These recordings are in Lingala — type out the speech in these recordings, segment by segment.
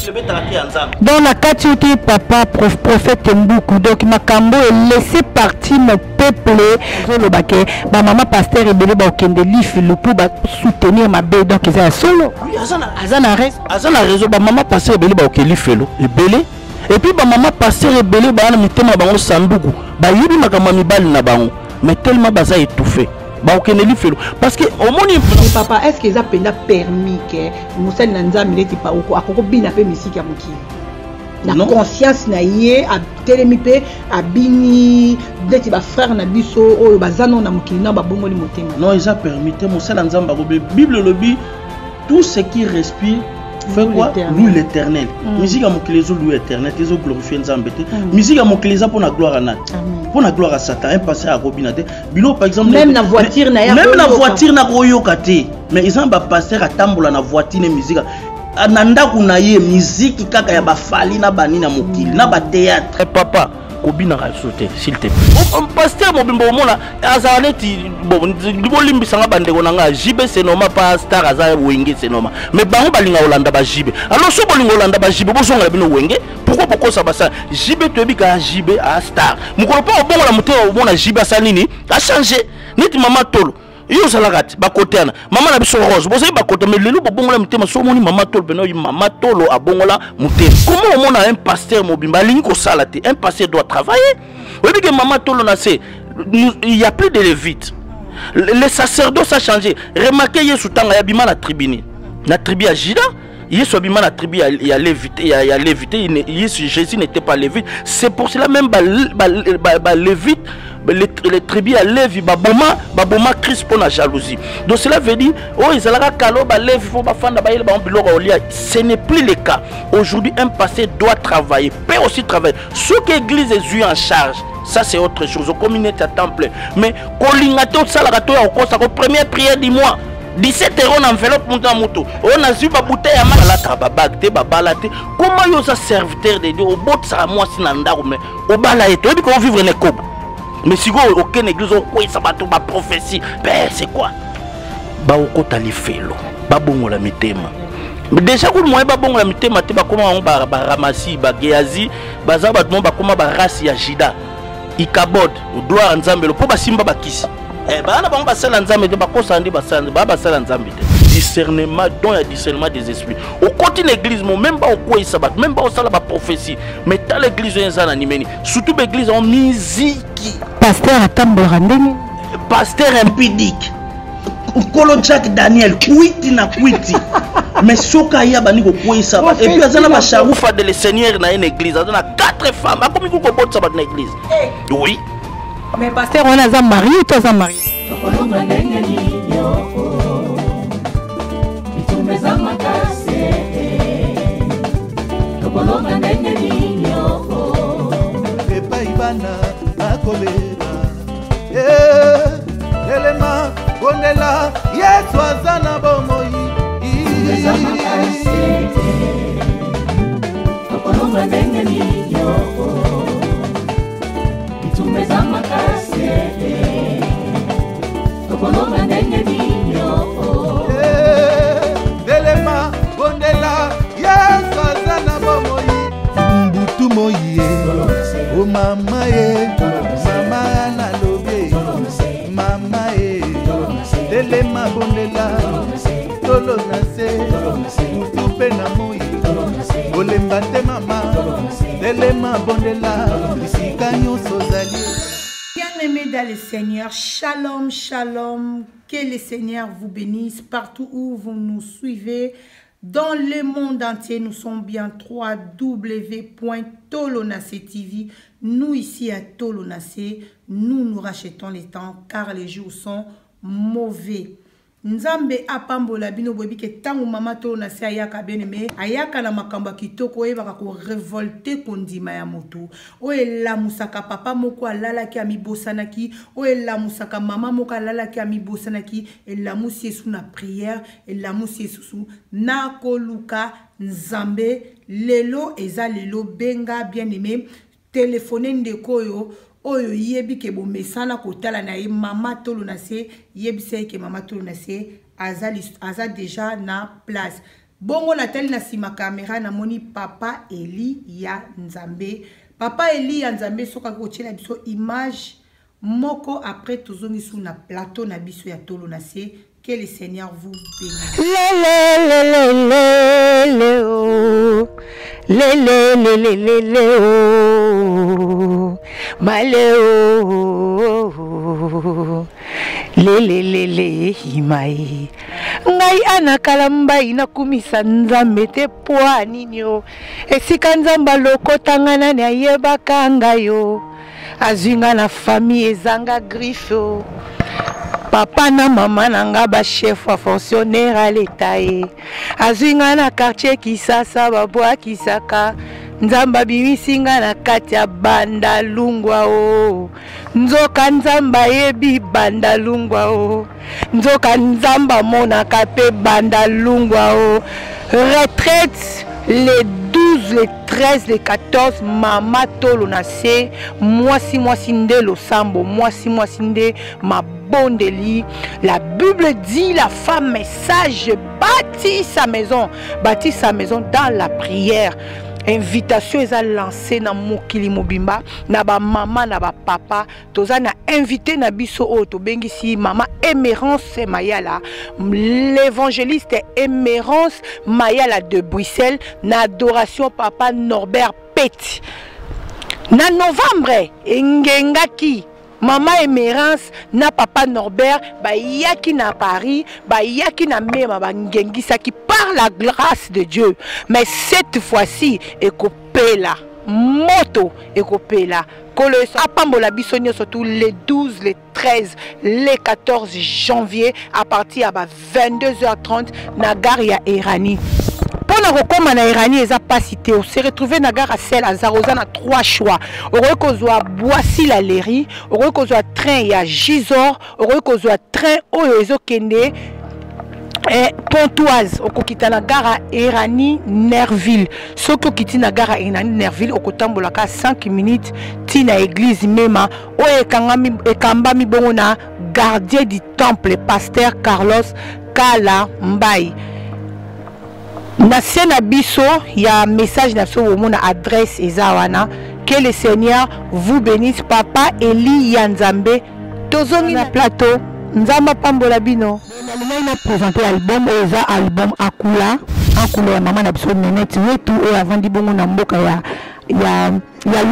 Donc na kati oyo te, papa prophète Mbuku, donc makambo laisser partir mon peuple, ozoloba ke bamama pasteur ebele bakokende lifelo mpo basoutenir mabe. Donc eza ya solo, aza na raison. Aza na raison. Bamama pasteur ebele bakokende lifelo ebele. Et puis bamama pasteur ebele baa na mitema na bango sanduku, bayebi makambo ya mibali na bango, mais tellement baza étouffé, bakokende lifelo parce que omoni. Papa, est ce que eza mpenza permis ke mosali na Nzambe neti akokobina mpe misiki ya mokili na conscience na ye, atelemi mpe abini neti bafrère na biso oyo baza nano na mokili na babongoli motema? Non, eza permis te. Mosali ya Nzambe akobe, Bible elobi: "Tout ce qui respire fait quoi? Loue l'Éternel." Musique ya mokili ezolouer Éternel te, ezoglorifie Nzambe te. Musique ya mokili eza mpona gloire ya nani? Mpona gloire ya Satan. Un pasteur akobina te biloko par exemple. Même na voiture na ye? Même na voiture nakoyoka te. Mais eza na bapasteur atambola na voiture ne musique, na ndako na ye miziki kaka ya bafali na banini ya mokili na bathéâtre. Papa, kobinaka so te, s'il te plaît. Pasteur mobimba omona azala neti, bon, bolimbisanga bandeko na nga, JB, c'est normal, pa star aza Wenge, c'est normal, mais bango balinga kolanda baJB. Alors so bolinga kolanda baJB, bozongela bino Wenge. Pourquoi bokosa basala JB? Toyebi kaka JB a star. Mokolo mpo obongola motema, omona JB asala nini? Achange. Neti mama Tolo, yo ozalaka te bakote wana, mama na biso Rose, bozali bakote, mais lelo bobongola motema. So omoni mama Tolo pene oyo, mama Tolo abongola motema. Comment omona un pasteur mobimba alingi kosala te? Un pasteur doit travailler. Oyebi ke mama Tolo na se, il y a plus de lévite, le sacerdoce a changé. Remarquez, Yesu ntango ayabima na tribu nini? Na tribu ya Juda. Yesu abima na tribu ya Lévite, ya Lévite. Yesu, Jésus n'était pas lévite. C'est pour cela même ba lévite, les tribus ya Lévi baboma Christ mpo na jalousie. Donc cela veut dire oyo ezalaka kalo, balevi fo bafanda, bayele bango biloko ya kolia. Ce n'est plus le cas aujourd'hui. Un pasteur doit travailler, peut aussi travailler. Soki église ezwi en charge, ça c'est autre chose, okomi neti ya temple. Mais kolinga te, osalaka to ya kokosaka première prière du mois, 17 € na enveloppe, moto na moto oyo nazwi babouteille ya mai, alataka babague te, babala te. Koma yo oza serviteur de Dieu, obotisaka mwasi na ndako, mais obala ye te, oyebi ko vivre na ekobo, mais sikoyo okende église, okweyisa bato baprophétie, pe c'est quoi? Baokota lifelo. Babongola mitema déjà. Kutu moye babongola mitema te, bakóma bango baramasi, bageazi, baza bato mo bakóma barasi ya Juda, Ikabod, gloire ya Nzambe, mpo basimba bakisi. Baa na bango basala Nzambe te, bakosala nde basala, baa basala Nzambe te. Discernement, don ya discernement des esprits. Okoti na église mo, même baokweyisa bato, même baosala baprophétie, mais tala église oyo eza na nimeni, surtout baéglise yango miziki. Pasteur atambolaka ndenge? Pasteur impudique, nkolo Jack Daniel, kwiti na kwiti, mais soki aya bandi kokweyisa bato. Et puis aza na bacharufa de le Seigneur na ye na église, aza na 4 femmes, akomi kobotisa bato na église, oui. Mais pasteur wana aza marié to aza marié? Tokolonga ndenge nini? Bitumba eza makasi, tokolonga ndenge nini? Epai bana bakobeba, telema, bondela, Yesu aza na bomoi. Eza makasi, tokolonga ndenge nini? Bitumba eza makasi, tokolonga ndenge nini? Telema, bondela, Yesu aza na bomoi. Mbutu moi ye o, mama ye, mama nalobi, mama ye, telema, bondela, tolo na se, butu mpe na moi, kolemba te. Mama, telema, bondela, bisika nyonso ozali. Bien-aimés dans le Seigneur, shalom, shalom. Que le Seigneur vous bénisse partout où vous nous suivez. Dans le monde entier, nous sommes bien www.tolonactv. Nous ici à Tolonacé, nous nous rachetons les temps car les jours sont mauvais. Nzambe apambola bino. Boyebi ke ntango mama Tolo na se ayaka, bien-aimé, ayaka na makambo ya kitoko, oyebaka korévolter kondima ya motu, oyo elamusaka papa moko alalaki amibosanaki, oyo elamusaka mama moko alalaki amibosanaki, elamusi esu na prière, elamusi esusu na koluka Nzambe. Lelo eza lelo. Benga, bien aimé, telefone ndeko oyo yebi ke bomesana kotala na ye, mama Tolo na se, yebisa ye ke mama Tolo na se aza déjà na place. Bongo natali na nsima kamera, namoni papa Eli ya Nzambe. Papa Eli ya Nzambe, soki akoki kotiela biso image moko, après tozongi su na plateau na biso ya Tolo na se. Que le Seigneur vous bénisse. Le le le le oh. Le le le le le le oh. Male oh. Le le le le himai. Ngai ana kalambai nakumisa Nzambe te poa nini o. Esika Nzambe alokota nga nani ayebaka ngai o. Azwi nga na famille ezanga griffe o. Papa na mama na nga ba chef ya fonctionnaire à l'etat ye. Azwi nga na quartier Kisasa babwakisaka. Nzambe abimisi nga na kati ya banda lungwa o. Nzoka Nzambe ayebi banda lungwa o. Nzoka Nzambe amonaka pe banda lungwa o. Retraite le 12, le 13, le 14, mama tolo na se, mwasi mwasi nde losambo, mwasi mwasi nde mabondeli. La Bible dit la femme est sage, bâtit sa maison, bâtit sa maison dans la prière. Invitation eza lancée na mokili mobimba, na ba mama na ba papa. Toza na invité na biso oyo tobengisi mama Emerance Mayala, l'évangéliste Emerance Mayala de Bruxelles, na adoration papa Norbert Peti. Na novembre engengaki mama Emerance na papa Norbert bayaki na Paris, bayaki na Mema, bangengisaki par la grâce de Dieu. Mais cette fois-ci ekopela moto, ekopela. Kolo Yesu apambola biso nyonso tous les 12, les 13, les 14 janvier à partir ya ba 22h30 na gare ya Erani. Pona kokoma na Erani eza pasi te, se retrouver na gare ya Sel Azar, oza na 3 choix. Okoki kozwa Boissy la Léry, okoki kozwa train ya Gisors, okoki kozwa train oyo ezokende Pontoise, okokita na gare ya Erani Nerville. Soki okiti na gare ya Erani Nerville, okotambola ka 5 minutes ti na église Mema oyo ekambami bongo na gardien du temple pasteur Carlos Kala Mbai. Na se na biso ya message na biso bomona adresse eza wana. Que le Seigneur vous bénisse. Papa Eli ya Nzambe, tozongi na plateau. Nzambe apambola bino. Nalingaki na présenter album oyo eza album Akula, Akula ya mama na biso Nenette Wetu oyo avandi bongo na mboka ya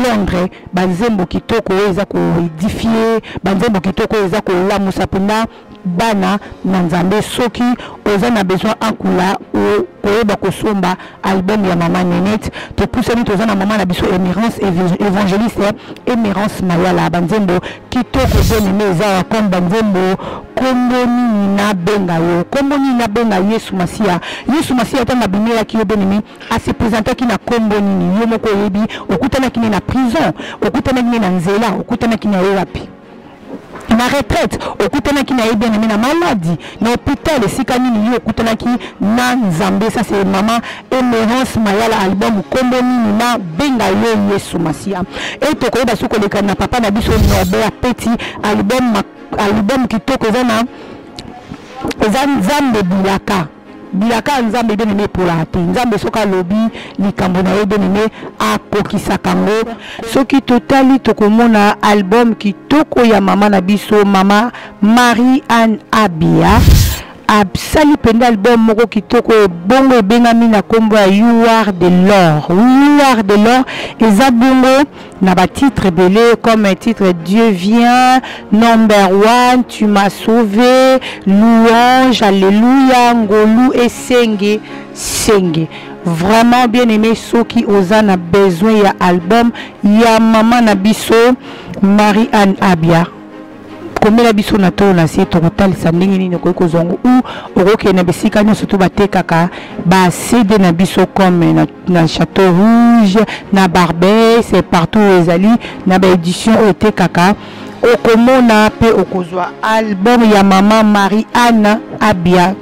Londres. Banzembo kitoko oyo eza ko édifier, banzembo kitoko oyo eza kolamusa mpenza bana na Nzambe. Soki oza na besoin Akula, okoyeba kosomba album ya mama Nenette. Topusani, toza na mama na biso Emerance, évangéliste Emerance Mayala. Banzembo kitoko bien aimé eza wa comme banzembo kombo nini nabenga yo, kombo nini nabenga Yesu Masiya. Yesu Masiya ntango abimelaki yo bien aimé, ase présentaki na kombo nini? Yo moko oyebi, okutanaki ne na prison, okutanaki ne na nzela, okutanaki na ye wapi? Na retraite, okutanaki na ye bien aimé na maladie, na hôpital, esika nini yo okutanaki na Nzambe? Ça c'est maman Emerance Mayala, album kombo nini na benga yo Yesu Masiya. Et tokoyeba soki koleka na papa na biso Norbert Peti, album kitoko eza na eza Nzambe bilaka. Bilaka ya Nzambe bien aimé epolaka te. Nzambe soki alobi likambo na ye bien aimé akokisaka yango. Soki totali tokomona album kitoko ya mama na biso mama Marie-Anne Abia. Asali mpenza album moko kitoko ebongo ebengami na kombo ya You Are the Lord. You Are the Lord eza bongo na ba titre ebele comme un titre Dieu vient, number 1, tu m'as sauvé, louange, alléluia, ngolu et senge senge. Vraiment bien aimé, soki oza na besoin ya album ya mama na biso Marie-Anne Abia, komela biso na tolo na se, tokotalisa ndenge nini okoki kozwa yango ou okokende na bisika nyonso to batekaka ba CD na biso comme na Château Rouge, na Barbès, c'est partout oyo ezali na ba édition oyo etekaka, okomona pe okozwa album ya mama Marie-Anne Abia.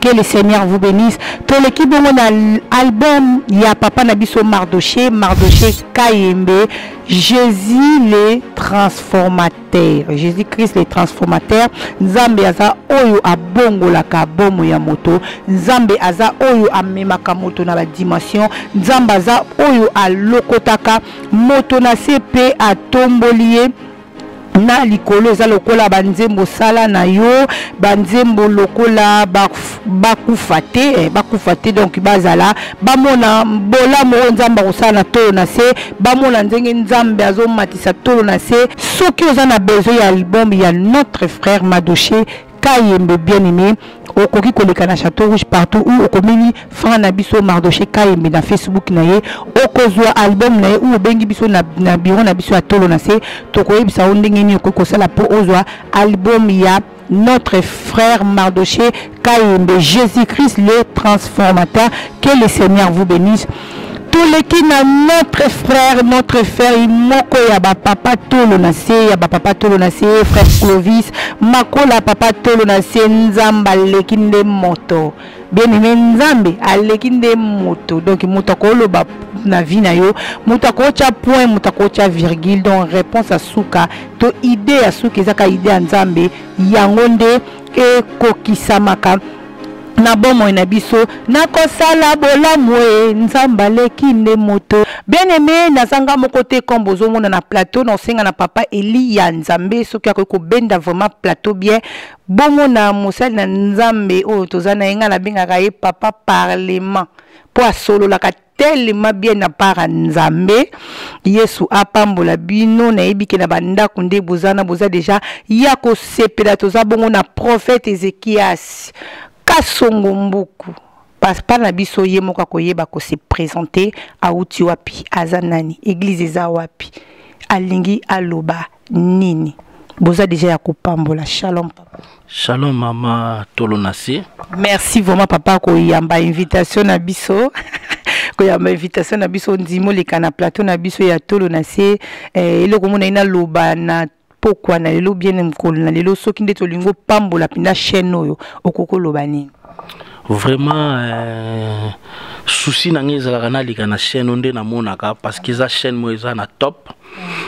Que le Seigneur vous bénisse. Toleki bongo na album ya papa na biso Mardoché, Mardoché Kayembe, Jésus le transformateur. Jésus-Christ le transformateur. Nzambe aza oyo abongolaka bomo ya moto. Nzambe aza oyo amemaka moto na ba dimension. Nzambe aza oyo alokotaka moto na se pe atomboli ye na likolo. Eza lokola banzembo sala na yo, banzembo lokola bakufa te, bakufa te. Donc bazala bamona bolamu oyo Nzambe akosala na tolo na se, bamona ndenge Nzambe azomatisa tolo na se. Soki oza na besoin ya album ya notre frère Mardoché Kayembe, bien aimé, okoki koleka na Château Rouge, partout où okomeli frère na biso Mardoché Kayembe na Facebook na ye, okozwa album na ye, ou obengi biso na bureau na biso ya tolo na se, tokoyebisa yo ndenge nini okoki kosala mpo ozwa album ya notre frère Mardoché Kayembe, Jésus-Christ le transformateur. Que le Seigneur vous bénisse. Toleki na notre frère moko ya bapapa tolo na se, ya bapapa tolo na se, frère Clovis Makola, papa tolo na se. Nzambe aleki nde moto, bien aimé. Nzambe aleki nde moto. Donc moto akoloba na vie na yo, moto akotya point, moto akotya virgule. Donc réponse ya suka to idée ya suka ezaka idée ya Nzambe, yango nde ekokisamaka na bomoi na biso. Nakosala bolamu e, Nzambe aleki nde moto. Bien aimé, nazanga moko te. Comme bozomona na plateau, naosenga na papa Eli ya Nzambe soki akoki kobenda vraiment plateau bien. Bongo na mosali na Nzambe oyo toza na ye, ngai nabengaka ye papa parlement mpo asololaka tellement bien na part ya Nzambe. Yesu apambola bino. Nayebi ke na bandako nde boza na boza deja ya kosepela. Toza bongo na prophète Ezekias Kasongo Mbuku, papa na biso. Ye moko akoyeba kose présenter, auti wapi, aza nani, église eza wapi, alingi aloba nini. Boza deja ya kopambola. Shalom, papa. Shalom, mama tolo na se. Merci vraiment, papa, koyamba invitation na biso, koyamba invitation na biso. Ndimi oleka na plateau na biso ya tolo na se. Eloko mona ye naloba na pokwa na lelo, bien mokolo na lelo, soki nde tolingi opambola mpenza chaîne oyo, okoki koloba nini? Vraiment, souci na ngai ezalaka naleka na chaîne oyo nde namonaka, parce que eza chaîne moko eza na top.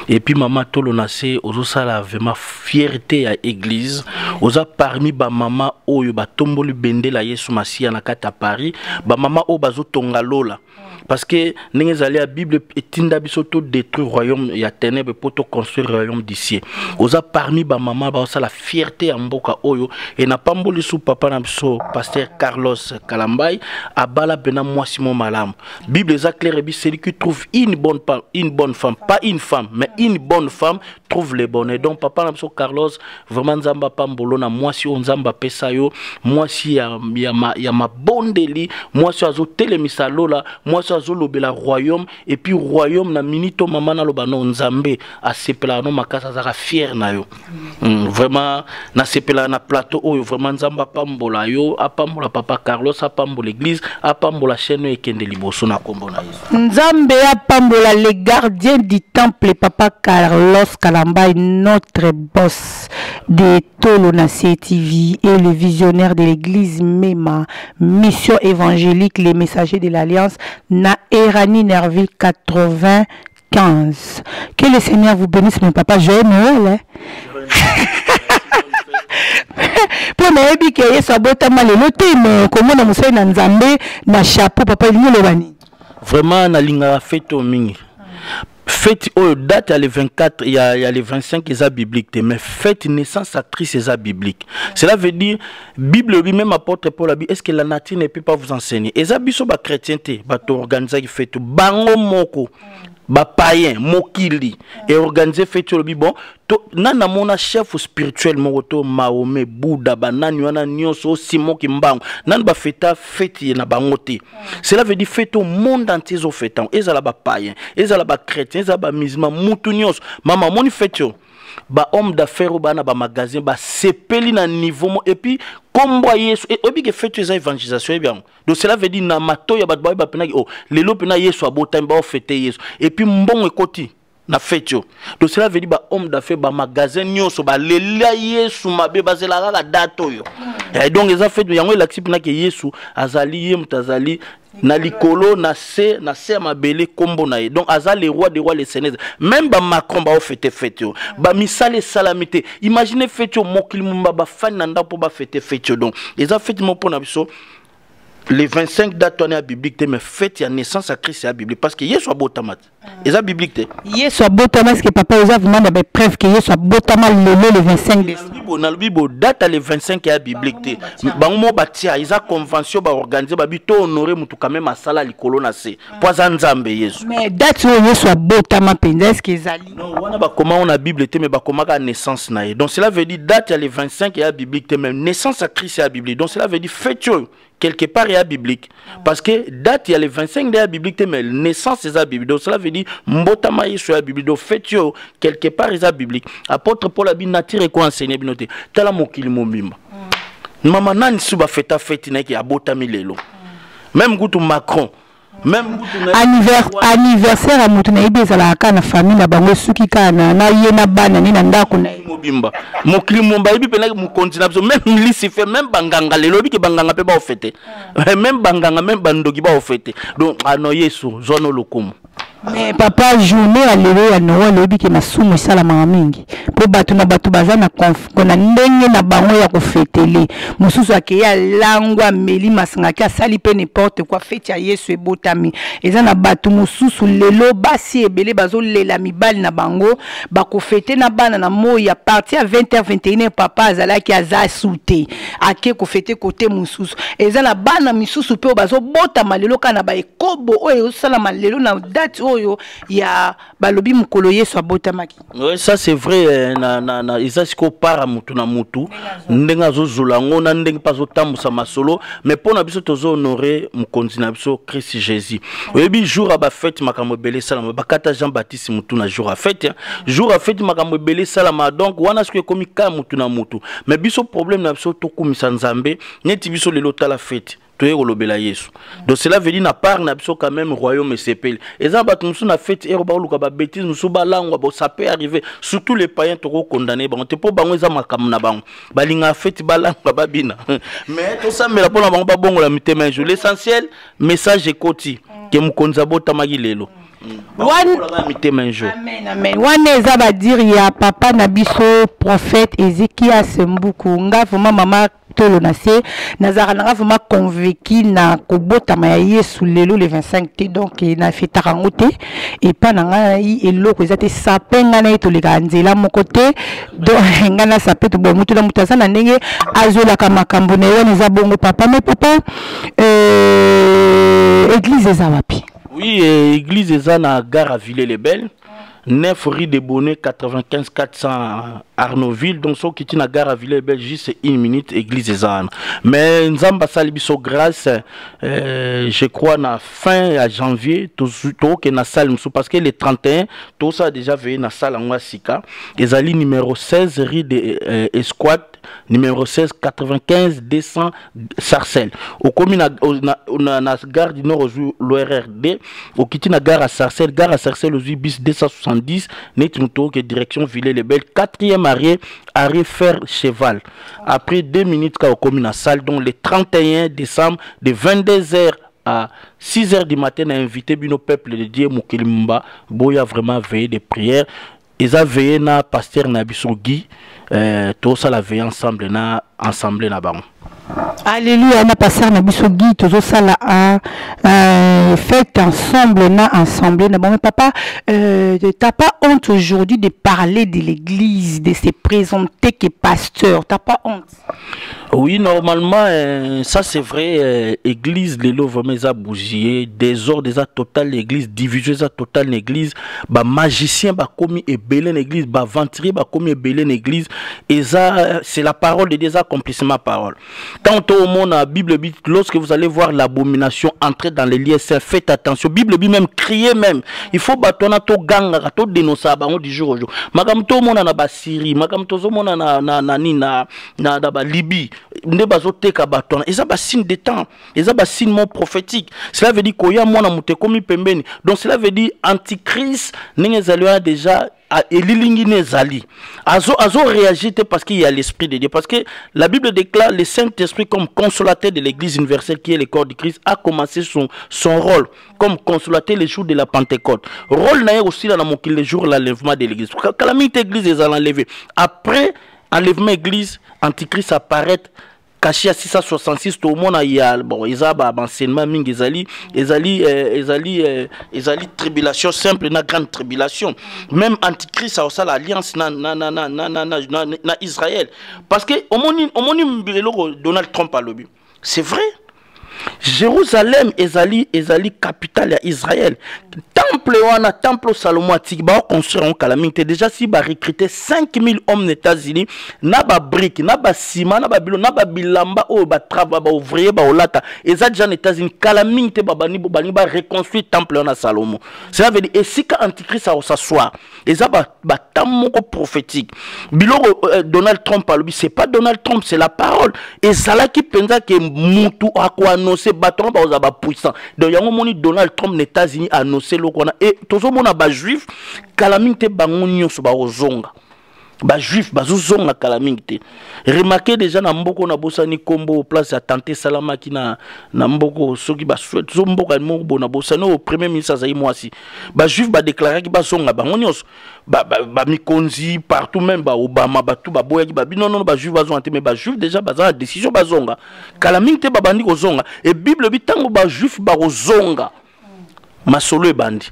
Et puis mama tolo na se, ozosala vraiment fierté ya église. Oza parmi bamama oyo batomboli bendela Yesu Masiya na kati ya Paris, bamama oyo bazotonga lola, parce que ndenge ezali ya Bible etinda biso to détruire royaume ya ténèbre mpo to construire royaume du ciel. Oza parmi bamama baosala fierté ya mboka oyo. E napamboli su papa na biso pasteur Carlos Kalambai, abala mpena mwasi mo malamu. Bible eza claire, ebi celui qui trouve une bonne femme, pas une femme mais une bonne femme, trouve le bonheur. Donc papa na biso Carlos, vraiment Nzambe apambolo na mwasi oyo Nzambe apesa yo, mwasi ya mabondeli, mwasi oyo azotelemisa lola, mwasi oyo azolobela royaume. Et puis royaume na minute oyo, mama, naloba no, Nzambe asepelaka no makasi, azalaka fier na yo. Vraiment nasepelaka na plateau oyo. Vraiment Nzambe apambola yo, apambola papa Carlos, apambola église, apambola chaîne oyo ekende liboso na nkombo na Yesu. Nzambe apambola le gardien du temple, papa Carlos Kalambay, notre boss de Tolo na TV et le visionnaire de l'église Mema, mission évangélique, les messagers de l'Alliance, na Erani Nerville 95. Que le Seigneur vous bénisse, mon papa. Joyeux Noël, hein? Mpo nayebi ke Yesu abotama lelo te, me komona mosali na Nzambe na chapeau, papa, elingi oloba nini? Vraiment nalingaka fête oyo mingi. Fête oyo, date ya le 24, ya le 25 eza biblique te, mais fête naissance ya Christ eza biblique. Cela veut dire Bible elobi, même apôtre Paul abi: est ce que la nature ne peut pas vous enseigner? Eza biso bachrétien te bato organisaki fête, bango moko bapayen, mokili eorganize fête. Olobi bon to nani namona chef spirituel moko to Mahomet, Buda, banani wana nyonso, Simon Kimbangu, nani bafeta fête ye na bango te. Cela veut dire fête au monde entier ezofeta yango, ezala bapayen, ezala bachrétien, ezala bamusulman, mutu nyonso. Mama, omoni fête oyo, bahomme d'affaires oyo baa na bamagasin basepeli na niveau mo. Et puis kombo ya Yesu, oyebi ke fête oyo eza évangélisation, oyebi yango. Donc cela veut dire na matoi ya bato bayeba mpenaki o lelo mpena Yesu abotami, baofete Yesu, et puis mbongo ekoti. Na feti oyo, donc cela veut dire ba homme d'affaires, ba magasin nyonso balela Yesu mabe, bazela kaka date oyo. Donc eza feti yango elakisi mpena ke Yesu azali ye moto azali na likolo, na se, na se ya mabele, nkombo na ye. Donc aza le roi des rois, le seigneur. Même bamacron baofete feti oyo, bamisala esalami te. Imagine feti oyo, mokili momba bafani na ndako mpo bafete feti oyo. Donc eza feti moko mpo na biso. Le 25, date wana ya biblique te, mais fête ya naissance ya Christ ya biblique, parce que Yesu abotama te, eza biblique te. Yesu abotama, est ce que papa oza vraiment na bapreuve ke Yesu abotama lelo le 25 décembre? Nalobi bo date le 25 ya biblique te. Bango mo batia, eza convention baorganize, babi to honore mutu quand même asala likolo na se, po aza Nzambe, Yesu. Mais date oyo Yesu abotama mpenza, est ce que ezali? Non, wana bakoma ngo na Bible te, mais bakomaka naissance na ye. Donc cela veut dire date ya le 25 ya biblique te, mais naissance ya Christ ya biblique. Donc cela veut dire fête oyo quelque part ya biblique, parce que date ya le 25 nde ya biblique te, mais naissance eza biblique. Donc cela veut dire mbotama Yesu ya biblique. Donc fête oyo quelque part eza biblique. Apôtre Paul abi nature eko enseigner bino te. Tala mokili mobimba, mama nani su bafeta feti na ye abotami lelo? Même kutu Macron, même Anniversaire ya moto nayebi ezalaka kaka na famille na bango, esuki kaka na ye na bana ne na ndako na ye. Mobimba, mokili momba yebi mpena mokonzi na biso. Même Lucifer, même banganga lelo oyebi ke banganga mpe baofete, même banganga, même bandoki baofete. Donc ano Yesu zwana lokumu. Mais papa, journée ya lelo ya Noël, oyebi ke masumu esalamaka mingi, mpo bato na bato baza na na ndenge na bango ya kofetele. Mosusu akei, alangwa, ameli masanga, ake asali mpe n'importe quoi. Feti ya Yesu ebotami, eza na bato mosusu lelo, basi ebele bazolela mibali na bango, bakofete na bana na moi ya partir ya 20 h 21 h, papa azalaki aza su te, ake kofete kote mosusu. Eza na bana misusu mpe oyo bazobotama lelo kaka na baekobo oyo ezosalama lelo na date oyo ya balobi mokolo Yesu abotamaki. Oui, ça c'est vrai. Na eza sikoyo para mutu na mutu ndenge azozula yango na ndenge mpe azotambusa masolo. Mais mpo na biso, tozohonore mokonzi na biso Christ Jésus. Oyebi, jour ya bafete, makambo ebele esalama. Bakata Jean Baptiste mutu na jour ya fete. Jour ya fete, makambo ebele esalama. Donc wana sikoyo ekomi ka mutu na mutu. Mais biso, problème na biso, tokumisa Nzambe. Neti biso lelo, tala fete, toye kolobela Yesu. Donc cela veut dire na part na biso quand même, royaume esepeli. Eza bato mosusu na fete ero baoluka babêtise mosusu, balangwa. Bon, ça peut arriver, surtout les païens. Tokokondane bango te, mpo bango eza makambo na bango, balingaka fete, balangwa, babina. Mais tosambela mpo na bango, babongola mitema un jour. L'essentiel, message ekoti ke mokonzi abotamaki lelo. Mitema un jour. Amen, amen. Wana eza badire ya papa na biso prophète Ezekias Mbuku. Nga vraiment, mama Tolo na se, nazalaka nanga vraiment convaincu na kobotama ya Yesu lelo le 25 te. Donc nafetaka yango te. Epa na ngai eloko eza te. Sape ngai na ye tolekaka nzela moko te. Donc ngai na sape to bon, moto na moto aza na ndenge azolaka makambo na ye. Wana eza bongo, papa. Mais papa, église eza wapi? Oui, église eza na gare à Villiers-le-Bel, 9 rue de Bonnet, 95 400 Arnaudville. Donc soki ti na gare à Villiers-le-Bel, juste une minute, église eza wana. Mais Nzambe asali biso grâce, je crois na fin ya janvier tokokende na salle mosusu, parce que le 31 tosala déjà veille na salle yango ya sika. Ezali numéro 16 rue de Esquad, numéro 16, 95 200 Sarcelles. Okomi na gare du Nord, ozwi l'ORRD, okiti na gare à Sarcelles. Gare à Sarcelles, ozwi bus 270 neti moto oke direction Villiers-le-Bel, quatrième arrêt, arrêt fer cheval. Après 2 minutes ka okomi na salle. Donc le 31 décembre, de 22 h à 6 h du matin, na invité bino, peuple de Dieu, mokili mba, boya vraiment veiller de prière. Eza veille na pasteur na biso Guy, tosala veille ensemble na ensemble na bango. Alléluia. Na pasteur na biso Guy, tozosala fête ensemble na ensemble na bango. Papa, t'as pas honte aujourd'hui de parler de l'église, de se présenter que pasteur? T'as pas honte? Oui, normalement, ça c'est vrai. Église lelo vraiment eza bousillé, désordre eza total l'église, division eza total l'église, ba magicien bakomi ebele na église, ba aventurier bakomi ebele na église. Eza, c'est la parole de Dieu, eza accomplissement parole. Tant au monde la Bible dit, lorsque vous allez voir l'abomination entrer dans les lieux saints, faites attention. Bible dit même, criez même. Il faut bato wana to gangaka, to dénoncer bango du jour au jour. Makambo to mona na ba Syrie, makambo tozo mona na na na nini na na, na ba Libye, nde bazoteka bato wana. Eza ba signe de temps, eza ba signe moko prophétique. Cela veut dire koya mwana moto ekomi pembeni. Donc cela veut dire antichrist ndenge ezali wana déjà elilingi ne ezali azo azo réagir te parce qu'il y a l'esprit de Dieu, parce que la Bible déclare le Saint-Esprit comme consolateur de l'église universelle qui est le corps du Christ a commencé son rôle comme consolateur le jour de la Pentecôte. Rôle na ye aussi na mokili le jour l'enlèvement de l'église. Kala mingi te église ezala enlevée. Après enlèvement église, antichrist apparaît caché à 666. Tomona ya bon, eza ba enseignement mingi, ezali tribulation simple na grande tribulation. Même antichrist aosala alliance na na na na na na na, na, na Israël, parce que omoni eloko Donald Trump alobi, c'est vrai. Jérusalem ezali capitale ya Israël. Temple wana, temple Salomon atiki, ba construire en kala mingi te. Déjà si ba recruter 5000 hommes aux États-Unis na ba briques, na ba ciment, na ba bilo, na ba bilamba oyo ba travail, ba ouvrier ba olata, eza déjà aux États-Unis kala mingi te. Ba bani bani ba reconstruire temple wana Salomon. Cela veut dire esika antichrist a s'asseoir, eza ba temps moko prophétique. Biloko Donald Trump alobi, c'est pas Donald Trump, c'est la parole. Ezalaki mpenza ke mutu akoannonce bato wana bakozala bapuissant. Donc yango moni Donald Trump na États-Unis annonce eloko wana. E tozomona bajuif kala mingi te, bango nyonso bakozonga. Bajuif bazozonga kala mingi te. Remarque déjà na mboka na bosani kombo, place ya tante esalamaki na mboka soki baswede zo mboka moko bo na bosani oyo premier ministre azali mwasi. Bajuif badeklaraki bazonga bango nyonso, bamikonzi partout, même baobama bato baboyaki babi non non, bajuif bazonga te. Mais bajuif déjà baza na décision, bazonga kala mingi te, babandi kozonga. E Bible bi ntango bajuif bakozonga, masolo ebandi.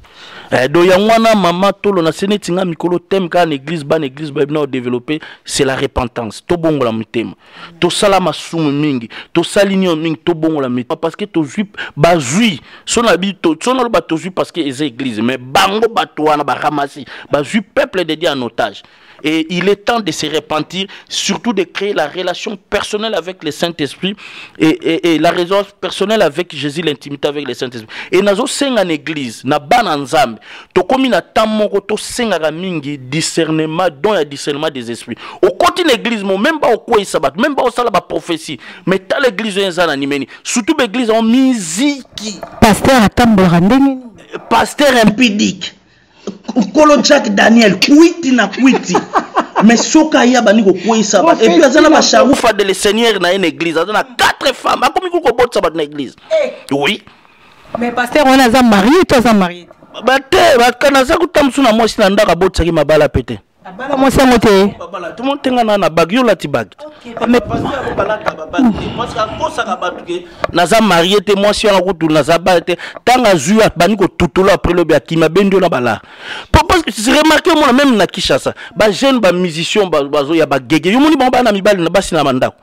Donc yango wana, mama tolo na se neti nga mikolo thème kaka na église, bana église bayebi na odévelopper, c'est la repentance. Tobongola mitema, tosala masumu mingi, tosali nio mingi, tobongola mitema, parce que tozwi, bazwi so na bi so naloba tozwi parce que eza église, mais bango bato wana baramasi, bazwi peuple de Dieu en otage. Et il est temps de se repentir, surtout de créer la relation personnelle avec le Saint-Esprit et la relation personnelle avec Jésus, l'intimité avec le Saint-Esprit. Et nazo senga na église, na bana Nzambe, tokomi na temps moko to sengaka mingi discernement, don ya discernement des esprits. Okoti na église mo même ba okweyisa bato, même ba osala ba prophétie, mais ta l'église oyo eza na nimeni, surtout ba église en musique. Pasteur atambolaka ndenge nini? Pasteur impudique. Nkolo Jack Daniel kwiti na kwiti, mais soki aya bandi kokweyisa bato, et puis aza na bacharufa de le Seigneur na ye na église, aza na quatre femmes, akomi kobotisa bato na église, oui. Mais pasteur wana aza marié to aza marié te? Bate naza kuta mosu na mwasi na ndako, abotisaki mabala pe te. Abala mwasi yango te? Babala to montenga na bague, yo olati bague. Mais balata babague te parce que akosaka bato ke naza marié te. Mwasi wana kutu naza bala te. Ntango azwi, bandi kotutula, après lobi akimi, abendi yo na balara. Parce que remarque, omona même na Kinshasa bajeune bamusicien bazoya bagege, yo moni bango bana mibali na basi na bandako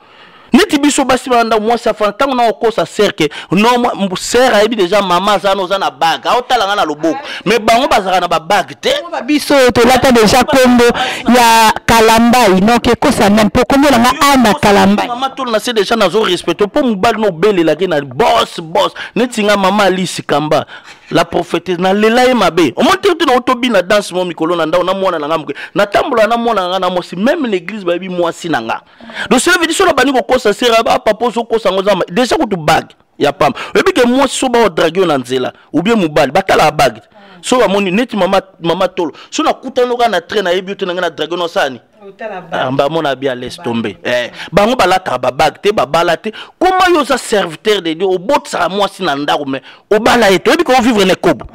neti biso basi bana ndako. Mwasi afana ntango na okosa sœur ke non, sœur ayebi déjà mama aza wana, oza na bague, aotala nga na loboko, mais bango bazalaka na babague te. Biso oyo tolata déjà kombo ya Kalambai, donc ekosana mpo kombo na nga Ana Kalambai. Mama tolo na se déjà nazo respecte mpo mobali no obelelaki na boss boss neti nga mama Alisi Kamba la prophétesse, nalela ye mabe. Omoni te te na otobina danse mo mikolo na ndako na mwana na nga moke, natambola na mwana na nga na mwasi, même l'église bayebi mwasi na nga. Donc cela veut dire soki bandi kokosa sera ba papa, ozokosa yango zamba déjà kutu bague ya pamba. Oyebi ke mwasi so baodrague yo na nzela ou bien mobali, batalaka bague. So bamoni neti mama tolo, so nakutani kaka na train, nayebi yo te, na ngai na drague no osala bamona bia, laisse tomber. Bango balataka babague te, babala te. Koma yo oza serviteur de Dieu, obotisaka mwasi na ndako, mais obala ye te, oyebi ko vivre na ekobo,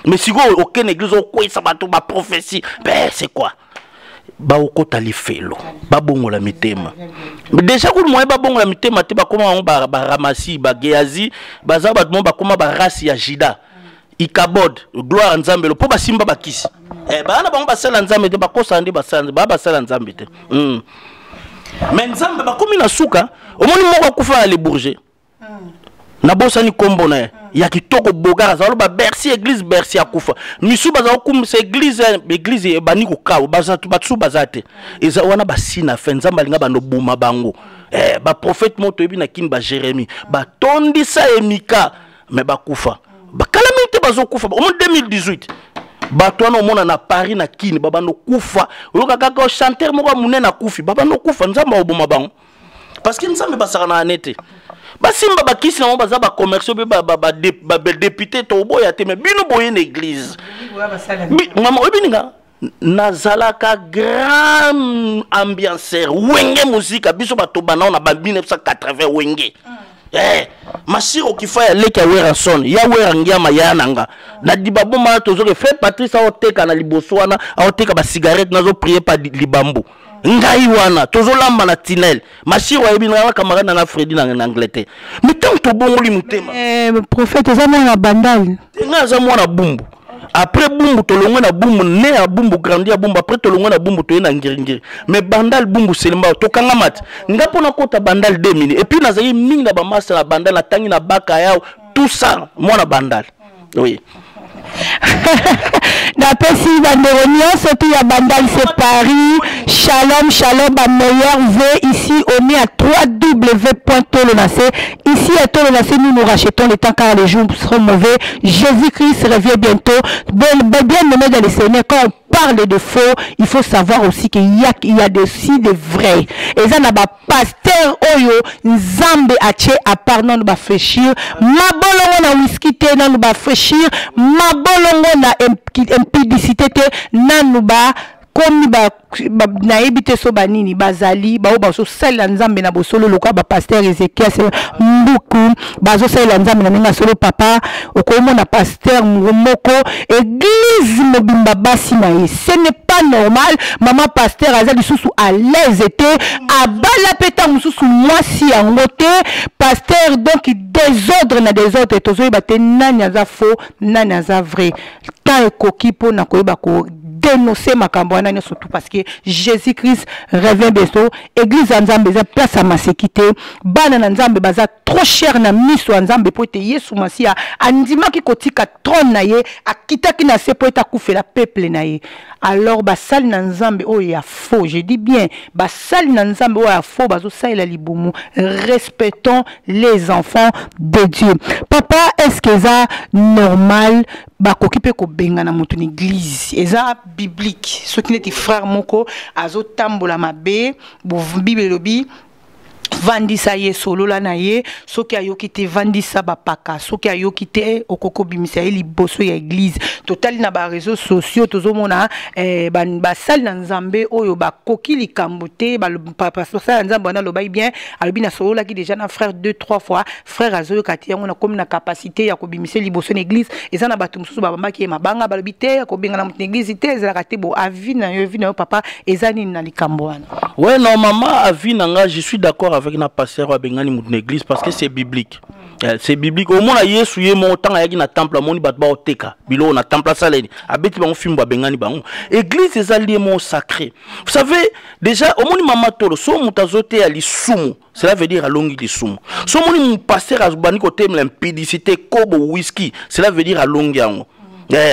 mais sikoyo okende église, okweyisa bato baprophétie, ben c'est quoi? Baokota lifelo. Babongola mitema déjà kutu moye babongola mitema te. Bakoma bango baramasi, bageazi, baza bato mo bakoma barasi ya Juda Ikabod, gloire ya Nzambe lo mpo basimba bakisi. Baa na bango basala Nzambe te, bakosala nde basala, baa basala Nzambe te. Mais Nzambe bakomi na suka. Omoni moko akufa na Le Bourget. Nabosani nkombo na ye ya kitoko, bogar azala loba Bercy, église Bercy akufa. Misu baza kokumisa église, église ebandi kokawa, bato baza te. Eza wana basina fe Nzambe alinga bando boma bango. Baprofete mo toyebi na Kini, baJeremi batondisa emika, me bakufa bakala mingi te, bazokufa omo 2018. Bato wana omona na Paris, na Kini, babando kufa. Oyoka kaka chanteur moko ya monene akufi, babando kufa. Nzambe aoboma bango parce que Nzambe basaka na ane te. Basimba bakisi nango, baza bacommerciaux mpe badéputé, toboya te. Mais bino boye na église, mama, oyebi ninga nazalaka grand ambianceur Wenge Muzika. Biso bato banao na ba 1980 Wenge. Masiro kifa ya leki ya Werrason, ya Wera ngiama ya nanga na dibaboma wana. Tozoke frère Patrice aoteka na liboso wana, aoteka bacigarette, nazoprier pa libambo. Ngai wana tozolamba na tinel. Masiro ayebi nga, camarade nanga Fredi na Angleterre. Mais ntango tobongoli motema. Prophète eza mwana Bandal? Ngai aza mwana Bumbu. Après Bumbu, tolongwe na Bumbu, ne ya Bumbu, grandi ya Bumbu. Après tolongwe na Bumbu, toye na Ngiringiri. Mais Bandal, Bumbu, Selemba, tokangama ti nga mpo nakota Bandal 2 minutes. Et puis nazali mingi na bamasa na Bandal, natangi na baka yao, tout ça. Mwana Bandal, oui. Napesi bandeko nyonso tu ya Bandal, c'est Paris, shalom shalom, bameilleur v. Ici on est à 3w.tolonase. Ici à Tolonase, nous nous rachetons le temps car les jours seront mauvais. Jésus Christ revient bientôt. Bon, bien aimé dans le Seigneur, quand on parle de faux, il faut savoir aussi qu'il y a aussi des vrais. Eza na bapasteur oyo Nzambe atie à part. Nanu bafraîchir mabolongo na whisky te, nanu bafraîchir mabolongo na impudicité te, nanu ba komi nayebi te so banini bazali bao bazosalela Nzambe na bosolo lokola bapasteur Ezekias Mbuku, bazosalela Nzambe na ndenge ya solo. Papa, okomona pasteur moko, église mobimba basi na ye. Ce n'est pas normal. Mama pasteur aza lisusu à l'aise te, abala mpe ntango mosusu mwasi yango te, pasteur. Donc désordre na désordre, tozoyeba te nani aza faux, nani aza vrai. Temps ekoki mpona koyeba kodénoncer makambo wana nyonso tout, parce que Jésus Christ revient bientôt. Église ya Nzambe eza place ya maseki te. Bana na Nzambe baza trop cher na miso ya Nzambe, mpo ete Yesu Masiya andimaki kotika trône na ye, akitaki na se mpo ete akufela peuple na ye. Alors basali na Nzambe oyo ya faux, je dis bien, basali na Nzambe oyo ya faux bazosalela libumu. Respectons les enfants de Dieu. Papa, est ce que eza normal, bakoki mpe kobengana moto na église? Eza biblique? Soki neti frère moko azotambola mabe, Bible elobi vandisa ye, solola na ye. Soki ayoki te, vandisa bapaka. Soki ayoki te, okoki kobimisa ye liboso ya église. Totali na baréseaux sociaux, tozomona basali na Nzambe oyo bakoki likambo te. Basali na Nzambe wana alobaki bien, alobi: nasololaki déjà na frère deux trois fois, frère azoyoka te, yango nakomi na capacité ya kobimisa liboso na église. Eza na bato mosusu babambaki ye mabanga, balobi te, kobengana moto na église te, ezalaka te. Bo avis na yo, avis na yo papa, eza nini na likambo wana? Ouais, normalement, avis na nga, je suis d'accord avec na pasteur abengani moto na église parce que c'est biblique. C'est biblique. Omona Yesu ye moko, ntango ayaki na temple, amoni bato baoteka biloko na temple, asaleli, abeti bango fimbo, abengani bango. Église eza lieu moko sacré. Vous savez déjà, omoni mama Tolo, so moto azoteya lisumu, cela veut dire alongi lisumu. So omoni pasteur abandi kotemela impudicité, kobo, whisky, cela veut dire alongi yango.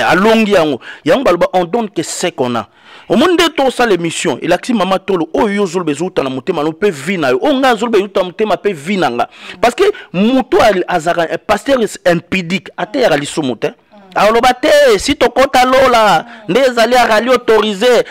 Alongi yango. Yango baloba: on donne que ce qu'on a. Omoni nde tosala émission, elakisi mama Tolo oyo yo ozoloba ezouta na motema no mpe vi na yo, oyo ngai azoloba ezouta na motema mpe vi na nga, parce que moto azalaka pasteur impudique ateyaka lisumu te. Aloba te si tokɔta lola nde ezali arali autorisé.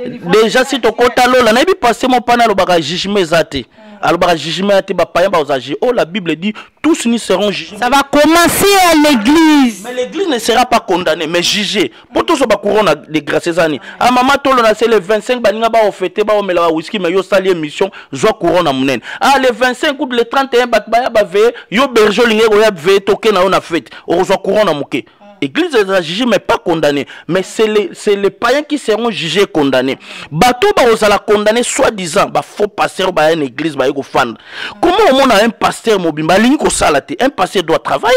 Déjà si tokɔta lola, nayebi pasteur mo mpana alobaka jugement eza te, alobaka jugement ya te, bapayen bakozala juge. Oh, la Bible dit: tous nous serons jugés. Ça va commencer à l'église. Mais l'église ne sera pas condamnée mais jugée, po tozwa bacouronne de grâce. Eza nini? Ah, mama Tolo na se, le 25 baninga baofete, baomela bawhisky, mais yo osali émission, zwa couronne na monene. Ah, le 25 ou le 31, bato baya baveye, yo berger olingi koya veye, toke na yo na fete, okozwa couronne na moke. Église est jugée mais pas condamnée. Mais c'est les païens qui seront jugés et condamnés. Bato bakozala condamné, soi-disant ba faux pasteur ba une église ba kofanda. Comment au monde un pasteur mobimba alingi kosala te? Un pasteur doit travailler.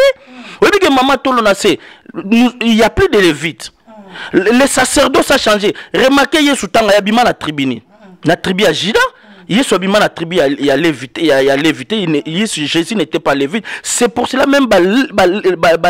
Oui, que maman Tolo na se, il y a plus de lévites. Le sacerdoce a changé. Remarquez, Yesu tanga ya bima na tribu ni. Na tribu ya Juda. Yesu abima na tribu ya Lévi te, ya Lévi te. Yesu, Jésus n'était pas lévite. C'est pour cela même ba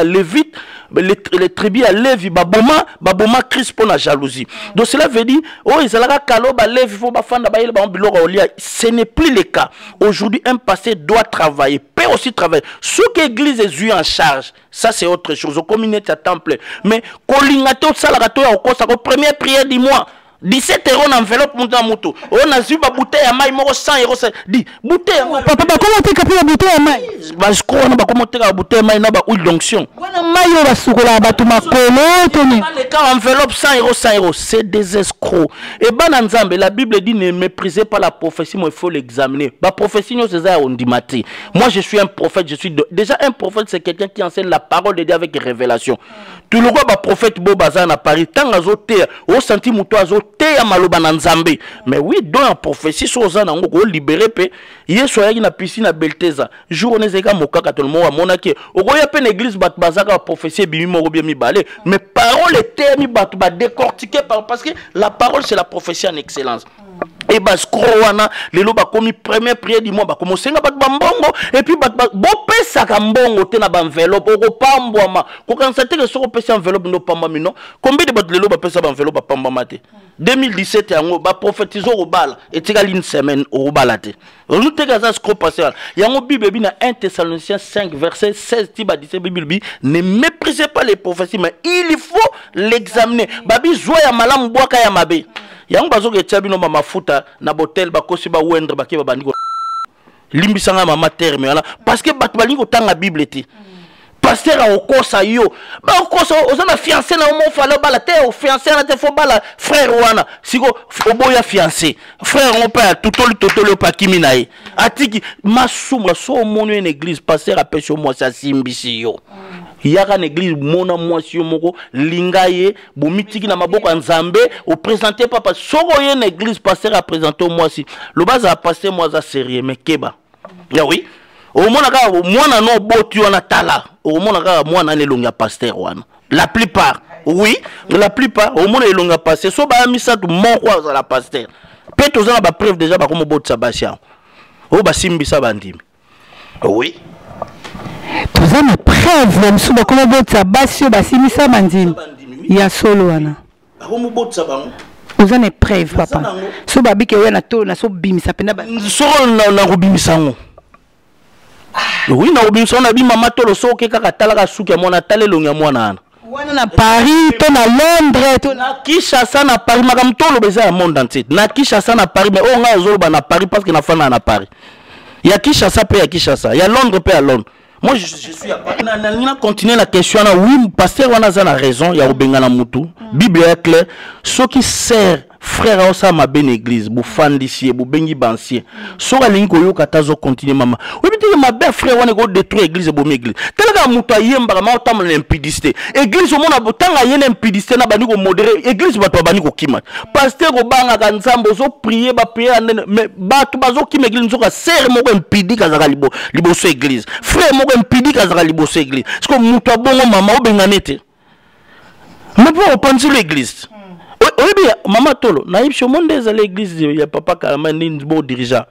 lévite, les tribus ya Lévi, baboma Christ pour la jalousie. Donc cela veut dire, oh, ezalaka kalo ba Lévi faut bafanda bayela ba biloko olia. Ce n'est plus le cas. Aujourd'hui, un pasteur doit travailler, peut aussi travailler. Ce que l'église est en charge, ça c'est autre chose. Au communauté à temple. Mais kolinga to salaka to ya okosa ko première prière du mois. 17 € na enveloppe mutu na mutu. Oyo nazwi ba bouteille ya mai moko 100 euros, di bouteille ya mai. Papa, bakoma oteka mpe ba bouteille ya mai? Basiko wana bakoma oteka ba bouteille ya mai na ba huile d'onction. Wana mai oyo basukolaka bato makolo to nini? Baleka enveloppe 100 euros, 100 euros, c'est des escrocs. Et bana Nzambe, la Bible dit: ne méprisez pas la prophétie, mais il faut l'examiner. Ba prophétie nyonso eza ya ondima te. Moi, je suis un prophète, je suis de... déjà un prophète, c'est quelqu'un qui enseigne la parole de Dieu avec révélation. Tulokwa ba prophète bo baza na Paris, ntango azoteya, osanti moto azoteya maloba na Nzambe. Mais oui, don ya prophétie, so oza nango, kolibérer. Mpe Yesu ayaki na piscine ya Belteza, jour wana ezalaki mokaka tolo moko amonaki. Okoya mpe na église, bato bazaka, baprophétie ebimi moko bie mibale, mais parole eteyami, bato badécortique, parce que la parole, c'est la prophétie en excellence. E baescrocs wana lelo bakomi première prière du mois, bakomi osenga bato bambongo. Et puis bato bopesaka mbongo te na baenveloppe, okopambwama. Kokanisa te ke soki opesi enveloppe nde opambwami. Non. Combien de bato lelo bapesa baenveloppe, bapambwama te? 2017 yango baprophétise okobala, etikali une semaine, okobala te. Ozwi teke aza escroc pasteur wana. Yango Bible ebi na 1 Thessaloniciens 5 verset 16 ti ba 17, Bible ebi: ne méprisez pas les prophéties, mais il faut l'examiner. Babi zwa ya malamu, bwaka ya mabe. Yango bazoka etia bino bamafuta na botel, bakosi bawendre, bake babandi ko limbisanga mama terme wana, parce que bato balingi kotanga Bible te. Pasteur akokosa yo, bakokosa. Oza na fiancé na yo, mofale obala te, ofiancé wana te, fo bala frère wana. Siko oboya fiancé, frère yango mpe atutoli totoli oyo mpe akimi na ye, atiki masumu. So omoni yo na église, pasteur apesi yo mwasi, asimbisi yo, yaka na église, mona mwasi yo moko, linga ye, bomitiki na maboko ya Nzambe, oprésente papa. Soki oye na église, pasteur aprésente yo mwasi, loba azala pasteur mo aza sérieux, mais keba ya oui, omona kaka mwana no oboti wana. Tala, okomona kaka mwana na elongi ya pasteur wana. La plupart, oui, la plupart omona elongi ya pasteur. So baya misato, moko azala pasteur. Mpe toza na bapreuve déjà, bakoma obotisa basi yango oyo basimbisa bandimi, oui. Toza na preuve ya mosusu, bakoma obotisa basi oyo basimbisa bandimi ya solo wana. Bakomobotisa bango. Oza na preuve, papa? So babiki oya na tolo na so bimisa mpenza. Soko nakobimisa yango, oui, nakobimisa yango. Nabi mama tolo, soki kaka talaka suki ya mwana, tala elongi ya mwana wana. Wana na Paris to na Londres to na Kinshasa, na Paris. Makambo toloba eza ya monde entier, na Kinshasa, na Paris. Mais oyo ngai ozoloba na Paris, parce que nafanda na Paris. Ya Kinshasa mpe ya Kinshasa, ya Londres mpe ya Londres. Moi, je suis à Paris. Nalingi na continuer la question wana. Oui, pasteur wana aza na raison ya kobengana mutu. Bible ya clair, soki sœur, frère aosala mabe na église, bofandisi ye, bobengi baancien. Soki alingi koyoka te, azocontinue. Mama, oyebi teke mabe ya frère wana ekodétruire église, ebomi église. Tala kaka moto ayembaka ma otambola na impudicité. Église, omona ntango aye na impudicité na bandi komodérer église, bato babandi kokima. Pasteur obangaka Nzambe, ozoprier baprière ya ndene, mais bato bazokima église. Nzoka sœur moko impudique azalaka liboso église, frère moko impudique azalaka liboso église. Parce que moto abongo, mama, obengane te, mais mpo opanzilo église. Oyebi, mama tolo, nayebi so monde ezali église ya papa Kalama nini bo dirigeant.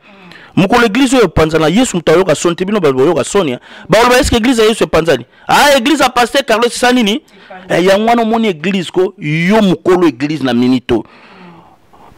Mokolo église oyo epanzana, Yesu moto ayoka soni te. Bino bato boyoka soni, baloba: eske église ya Yesu epanzani? Ah, église ya pasteur Carlos esa nini? Yango wana omoni église ko yo mokolo église na minute oyo,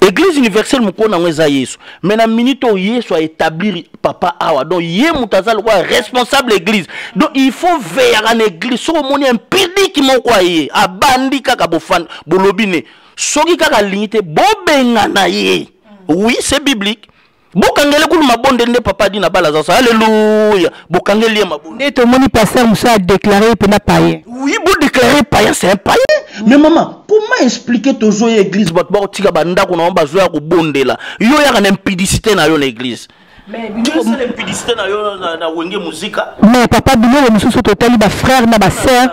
église universelle, mokolo nango eza Yesu. Mais na minute oyo, Yesu aétablir papa awa, donc ye moto aza lokola responsable église. Donc il faut veyaka na église. Soki omoni impudique moko aye, abandi kaka, bofanda, bolobi ne, soki kaka alingi te, bobengana ye. Oui, c'est biblique. Bokangeli kulu mabonde nde papa adi na bala aza sa alleluya, bokangeli ye mabonde. Nde tomoni pasteur mosusu adéclaré mpena païen. Oui, bodéclaré païen, c'est un païen. Mais maman, comment expliquer? Tozoya église, bato bakotika bandako na bango, bazoya kobondela. Yo yaka na impudicité na yo na église, osala impudicité na yo na Wenge Muzika. Mais papa, biloko mosusu totali, bafrère na basœur,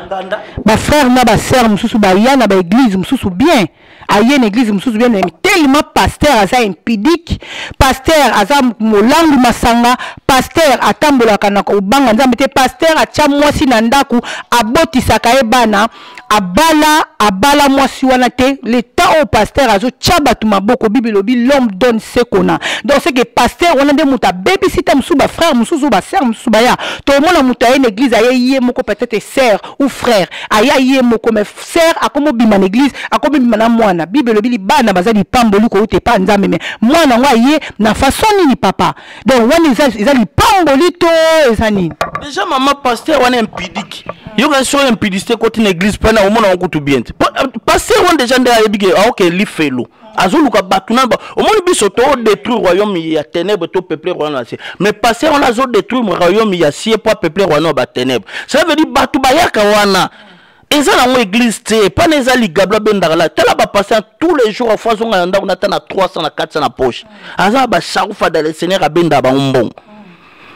bafrère na basœur mosusu baya na baéglise mosusu bien. Aye na église mosusu bien aimé, tellement pasteur aza impudique, pasteur aza molangu masanga, pasteur atambolaka na kobanga Nzambe te, pasteur atya mwasi na ndako, abotisaka ye bana, abala abala mwasi wana te. Le temps oyo pasteur azotya bato maboko, Bible elobi l'homme donne ce qu'on a. Donc c'est que pasteur wana nde moto abebisi ta mosusu, bafrère mosusu, basœur mosusu baya. Tomona moto aye na église, aye ye moko, peut-être sœur ou frère aya ye moko, mais sœur akomi obima na église, akomi obima na mwana. Bible elobi bana baza lipamboli kouta epa Nzambe, mais mwana yango aye na façon nini, papa? Donc wana eza lipamboli to eza nini? Déjà, mama, pasteur wana impudique. Yoka, so impudicité koti na église mpena omona yango kutu bien te. Pasteur wana déjà nde ayebi ke aoke lifelo, azoluka bato na omoni biso todétruire royaume ya ténèbre, topeupler royaume ya ciel, mais pasteur wana azodétruire royaume ya ciel po apeupler royaume ya baténèbre. Ça veut dire bato bayaka wana eza nango église te, pana eza ligablo abendaka la. Tala bapasteur, tous les jours afo azonga na ndako na ta na 300 na 400 na poche, aza na bacharufa dans le Seigneur, abendaka bango mbongo.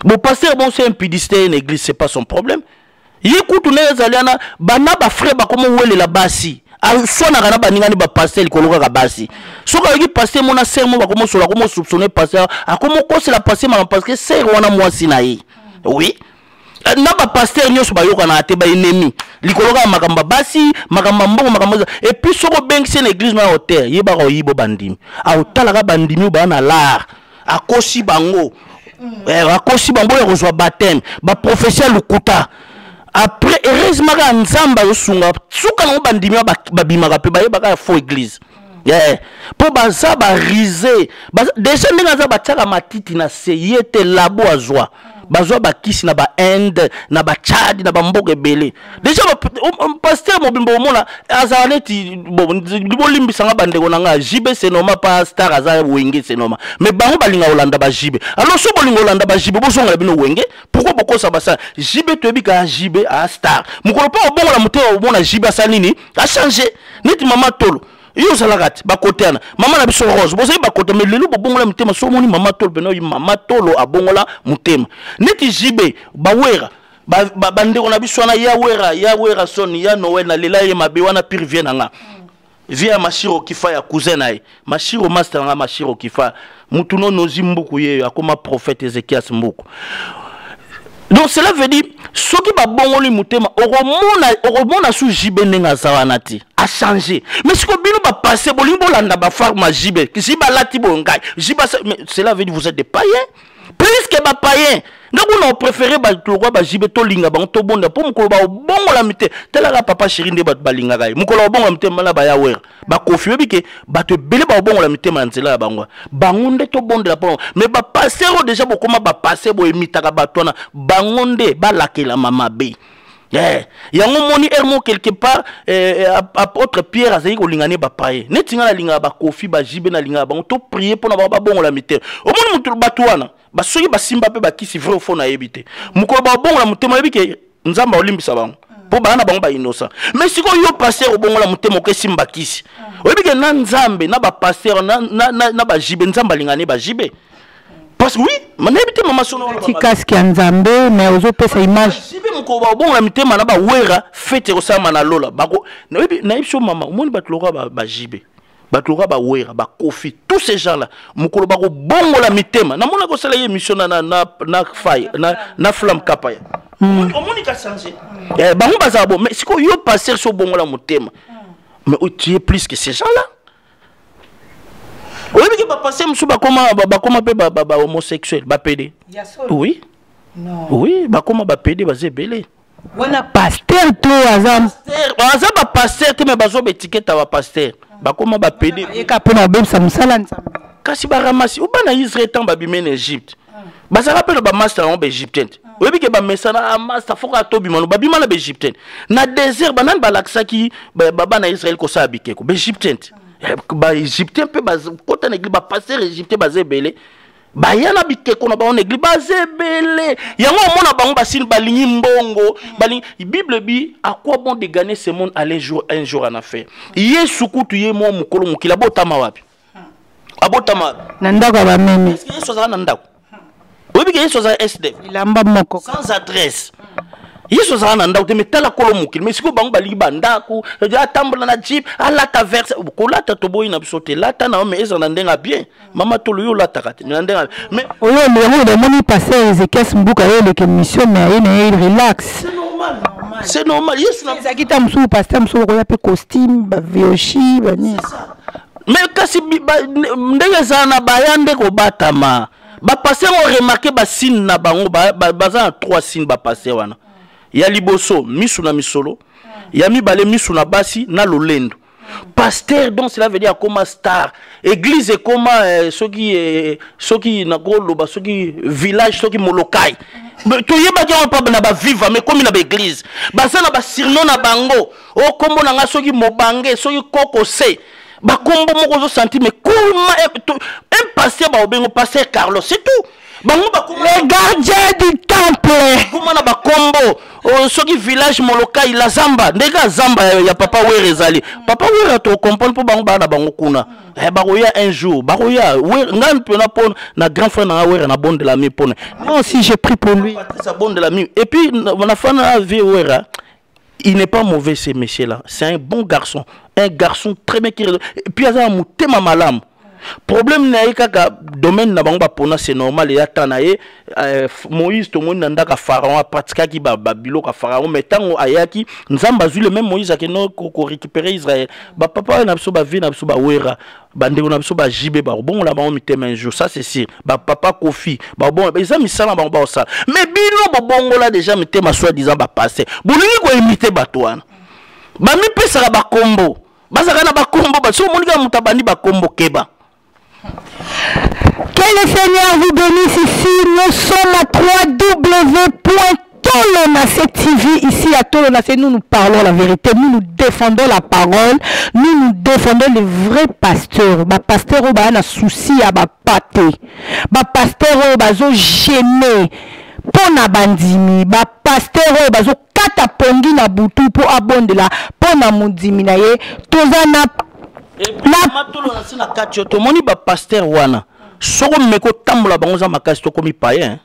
Bon, pasteur, bon, c'est impudicité na église, c'est pas son problème. Ye kutu ndenge ezali wana, bana bafrère bakoma owelela basi, aswanaka na baningani bapasteur likolo kaka basi. Soki ayoki pasteur mona sœur mo bakomosola, akomosoupçonner pasteur, akomokosela pasteur makambo, parce que sœur wana mwasi na ye. Oui, na bapasteur nyonso bayokanaka te, baennemi likolo kaka makambo ya basi, makambo ya mbongo, makambo. Et puis soki obengisi na église na hotel, yebaka oyibo bandimi, aotalaka bandimi oyo baa na lar, akosi bango, akosi bango ya kozwa baptême, baprophétie ya lokuta. Après, heureusement kaka Nzambe azosunga, suka nango bandimi wana babimaka mpe bayebaka ya faux église, yeah. Mpo baza barise déjà ndenge aza, batiaka matiti na se ye te, labo azwa, bazwa bakisi na bainde, na bachad, na bamboka ebele. Déjà pasteur mobimba omona azala neti, bon, bolimbisanga bandeko na nga, JB, c'est normal, pa star aza Wenge, c'est normal, mais bango balinga kolanda baJB. Alors so bolinga kolanda baJB, bozongela bino Wenge. Pourquoi bokosa basala JB? Toyebi kaka JB a star. Mokolo mpo obongola motema, omona JB asala nini, achange neti mama Tolo. Yo ozalaka te bakote wana, mama na biso Rose, bozali bakote, mais lelo bobongola motema. So omoni mama Tolo pene oyo, mama Tolo abongola motema neti JB, bawera, bandeko na biso wana, ya Wera, ya Wera Soni, ya Noel na lela ye mabe wana, pire vie na nga, vie ya Mashiro Kifa, ya cousin na ye Mashiro, master na nga Mashiro Kifa, mutu no nozi mbuku, ye akoma prophète Ezekias Mbuku. Donc cela veut dire soki babongoli motema, okomona, okomona su JB ndenge aza wana te, achange. Mais sikoyo bino bapasse, bolingi bolanda bafarme ya JB, JB alati boye, ngai JB, mais cela veut dire vous êtes des païens, plus que bapaïens. Nga kuna opréféré bato lokwa baJB, tolinga bango, tobonda mpo mokolo baobongola mite. Talaka papa chéri, nde bato balingaka ye, mokolo baobongola mitema na baya Wera, baKofi, oyebi ke bato ebele baobongola mitema na nzela ya bango. Bango nde tobondela mpo, mais bapasteur oyo déjà bokoma bapasteur, boyemitaka bato wana, bango nde balakelama mabe. Yango moni ere mo quelque part, apôtre Pierre azali kolinga ne bapaye neti nga nalingaka baKofi, baJB, nalingaka bango, toprier mpona bango babongola mitema. Omoni motu, bato wana basoki basimba mpe bakisi, vrai faux nayebi te, mokolo babongola motema, oyebi ke Nzambe aolimbisa bango mpo baa na bango bainnocent. Mais sikoyo yo pasteur obongola motema, okesimba kisi, oyebi ke na Nzambe na bapasteur na baJB, Nzambe alingaka ne baJB, parce que oui, nayebi te mama sono. Ti casque ya Nzambe, mais ozopesa image. JB, mokolo babongola mitema na bawera, fête ekosalama na lola. Bako nayebi so mama, omoni bato lokola baJB, bato lokola bawera, baKofi, tous ces gens là, mokolo bakobongola mitema, namona kosala ye émission na fai na Flamme Kapaya, omoni ka change. Bango bazala bon, mais sikoyo yo pasteur so obongola motema, mais tu es plus que ces gens là. Oyebi ke bapasteur mosusu bakoma mpe bahomosexuel, bapédé. Oui, oui, bakoma bapédé, baza ebele. Wana pasteur to aza? Aza bapasteur te, mais bazwa baétiquette ya bapasteur, bakoma bapédé. Eka mpona kobebisa mosala Nzambe. Kasi baramasi o bana Israel, ntango babime na Égypte, bazalaka mpe na bamaster yango baégyptien te. Oyebi ke bamesana master foka tobima no, babima na baégyptien na désert. Banani balakisaki bana Israel kosala bikeko? Baégyptien te. Baégyptien mpe bakota na église, bapasteur égyptien baza ebele, baya na bikeko na bango na église, baza ebele. Yango omona bango basini, balingi mbongo, balingi. Bible bi: à quoi bon de gagner ce monde, aller jour un jour en affaire? Yesu kutu ye mwa mokolo mokili, abotama wapi? Abotama na ndako ya bameme. Yesu azala na ndako? Oyebi ke Yesu azala SDF. Elamba moko. Sans adresse. Yesu azalaka na ndako te, mais tala kolo mokili. Mais sikoyo bango balingi bandako, atambola na jeep, alata verse. Kolata toboyi na biso te, lata na yo, mais ezala na ndenge ya bien. Mama Tolo, yo olataka te na ndenge, mais oyo yango omoni pasteur Ezekias Mbuka, oyo eleke mission, mais aye na ye relax. C'est normal, c'est normal. Yesu na ezalaki ta mosusu, pasteur mosusu okoya mpe costume bavioshi banini. Mais kasi ndenge ezala na baya nde kobatama. Bapasteur oyo, remarke basigne na bango, baza na trois signe. Bapasteur wana, ya liboso misu na misolo, ya mibale misu na basi na lolendo. Pasteur, donc cela veut dire akoma star, église ekoma soki nakoloba soki village, soki Molokai toyebaki yango mpa na baviva, mais ekomi na baeglise, baza na basurnom na bango. Okombo na nga soki mobange, soki koko se bakombo moko ozosanti, mais kuma un pasteur baobengo pasteur Carlos, c'est tout. Bango bakoma les gardiens du temple. Bakoma na bakombo. Oh, soki village Molokai la zamba, ndenge ya zamba ya papa Were ezali, papa Were tocomprendre mpo bango baa na bango kuna. Bakoya un jour, bakoya. Ngai mpena mpo na grand frère na nga Were, na bondela mi mpona. Moi aussi, j'ai pris pour lui. Patrice abondela mi. Et puis na fana vie Wera, il n'est pas mauvais, ce monsieur là c'est un bon garçon, un garçon très bien qui, et puis aza na motema malamu. Problème na ye kaka domaine na bango bapona, c'est normal, eya ta na ye. Moïse, tomoni na ndako ya Pharaon, apratikaki babiloko ya Pharaon, mais ntango ayaki, Nzambe azwi le même Moïse, akende korécupérer Israël. Bapapa oyo na biso, bavie na biso, bawera, bandeko na biso bajibe, bakobongola bango mitema un jour, ça c'est sûr. Bapapa Kofi babongola, eza misala na bango baosala. Mais bino bobongola déjà mitema, soi disant bapasteur, bolingi koimite bato wana bamipesaka bakombo, bazalaka na bakombo. So omoni kaka moto abandi bakombo, keba. Que le Seigneur vous bénisse ici. Nous sommes à www.tolonase TV. Ici à Tolonase, nous nous parlons la vérité. Nous nous défendons la parole. Nous nous défendons les vrais pasteurs. Ba pasteur oyo ba na souci ya ba pate. Ba pasteur oyo bazo gêner. Pona bandimi, ba pasteur oyo bazo kata pongi na butu po abondela pona mondimi na ye. Toza na Matolo na se na kati yo, tomoni bapasteur wana, soko omeki otambola bango oza makasi, tokomi payen.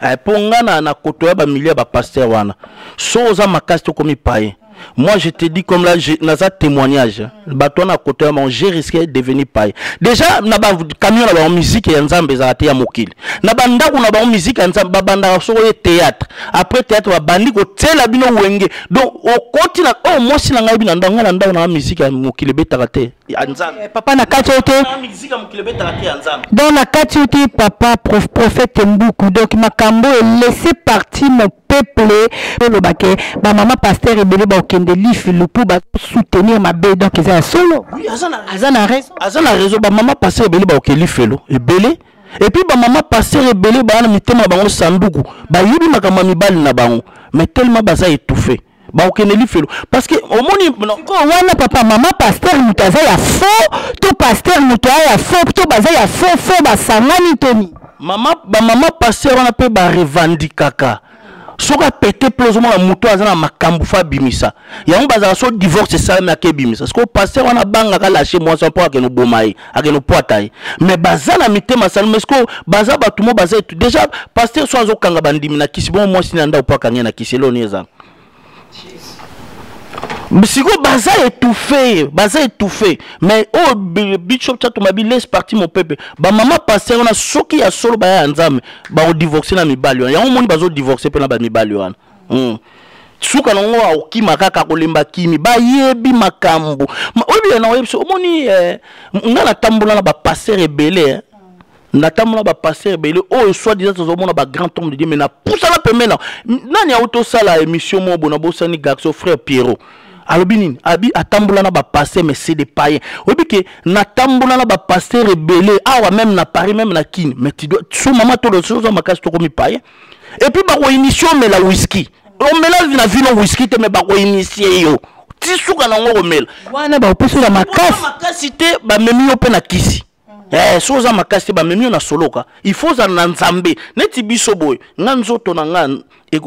Mpo nga na koto ya bamilie ya bapasteur wana, so oza makasi, tokomi payen. Moi, je te dis comme là, naza témoignage, bato wana koto ya bango, j'ai risqué de devenir payen. Déjà na bacamion na bango, musique ya Nzambe ezalaka te, ya mokili. Na bandako na bango, musique ya Nzambe babandaka soko ye théâtre, après théâtre babandi kotiela bino wenge. Donc okoti na oyo, mwasi na ngai, bina ndako, ngai na ndako na musique ya mokili ebetaka te, ya Nzambe. Papa, na kati oyo te. Musique ya mokili ebetaka te, ya Nzambe. Donc na kati oyo te, papa prophète Mbuku, donc makambo oyo, laissez partir mon peuple, olobake bamama pasteur ebele bakokende lifelo mpo basoutenir mabe, donc eza ya solo? Oui, aza na Aza na raison. Aza na raison. Bamama pasteur ebele bakoke lifelo ebele, et puis bamama pasteur ebele baa na mitema na bango sanduku, bayebi makambo ya mibali na bango, mais tellement baza étouffé, bakokende lifelo parce que omoni Sikoyo wana, papa, mama pasteur moto aza ya faux to pasteur moto aya ya faux to baza ya faux faux basangani toni? Mama, bamama pasteur wana mpe barevandikaka. Soki apete mpe ozomona moto aza na makambo, fa abimisa yango. Bazalaka so divorce esalami, ake ebimisa. Sikoyo pasteur wana abangaka lâche mwasi mpo akende oboma ye, akende opwata ye, mais baza na mitema sali. Mais sikoyo baza bato mo baza etu déjà. Pasteur so azokanga bandimi na kisi, bongo mwasi na ndako mpo akangi ye na kisi, eloni eza sikoyo baza étouffé, baza étouffé. Mais oyo bishop Chatumba bi laisse partir mon peuple, bamama pasteur wana, soki ya solo baya ya Nzambe, bakodivorce na mibali wana. Yango omoni bazodivorce mpe na bamibali wana. Suka nango akokima kaka, kolemba kimi, bayebi makambo. Oyebi na oyebi so omoni nga natambola na bapasteur ebele, natambola bapasteur ebele oyo soit disant tozomona bagrand homme de Dieu, mais napusana pembeni na nani auti osala émission moko bona bosani, garçon frère Pierrot alobi nini, abi atambola na bapasteur, mais c'est des païens. Oyebi ke natambola na bapasteur ebele awa, même na Paris, même na Kini, mais tu dois so mama tolo so oza makasi, tokomi païen. Et puis bakoinitie omela whisky, omela na vino whisky te, mais bakoinitie yo ti suka nango komela. Wana baopesi na makasi. Makasi te, bamemi yo mpe na kisi. So oza makasi te, bamemi yo na soloka. Il faut ozala na Nzambe neti biso boye. Nga nzoto na nga,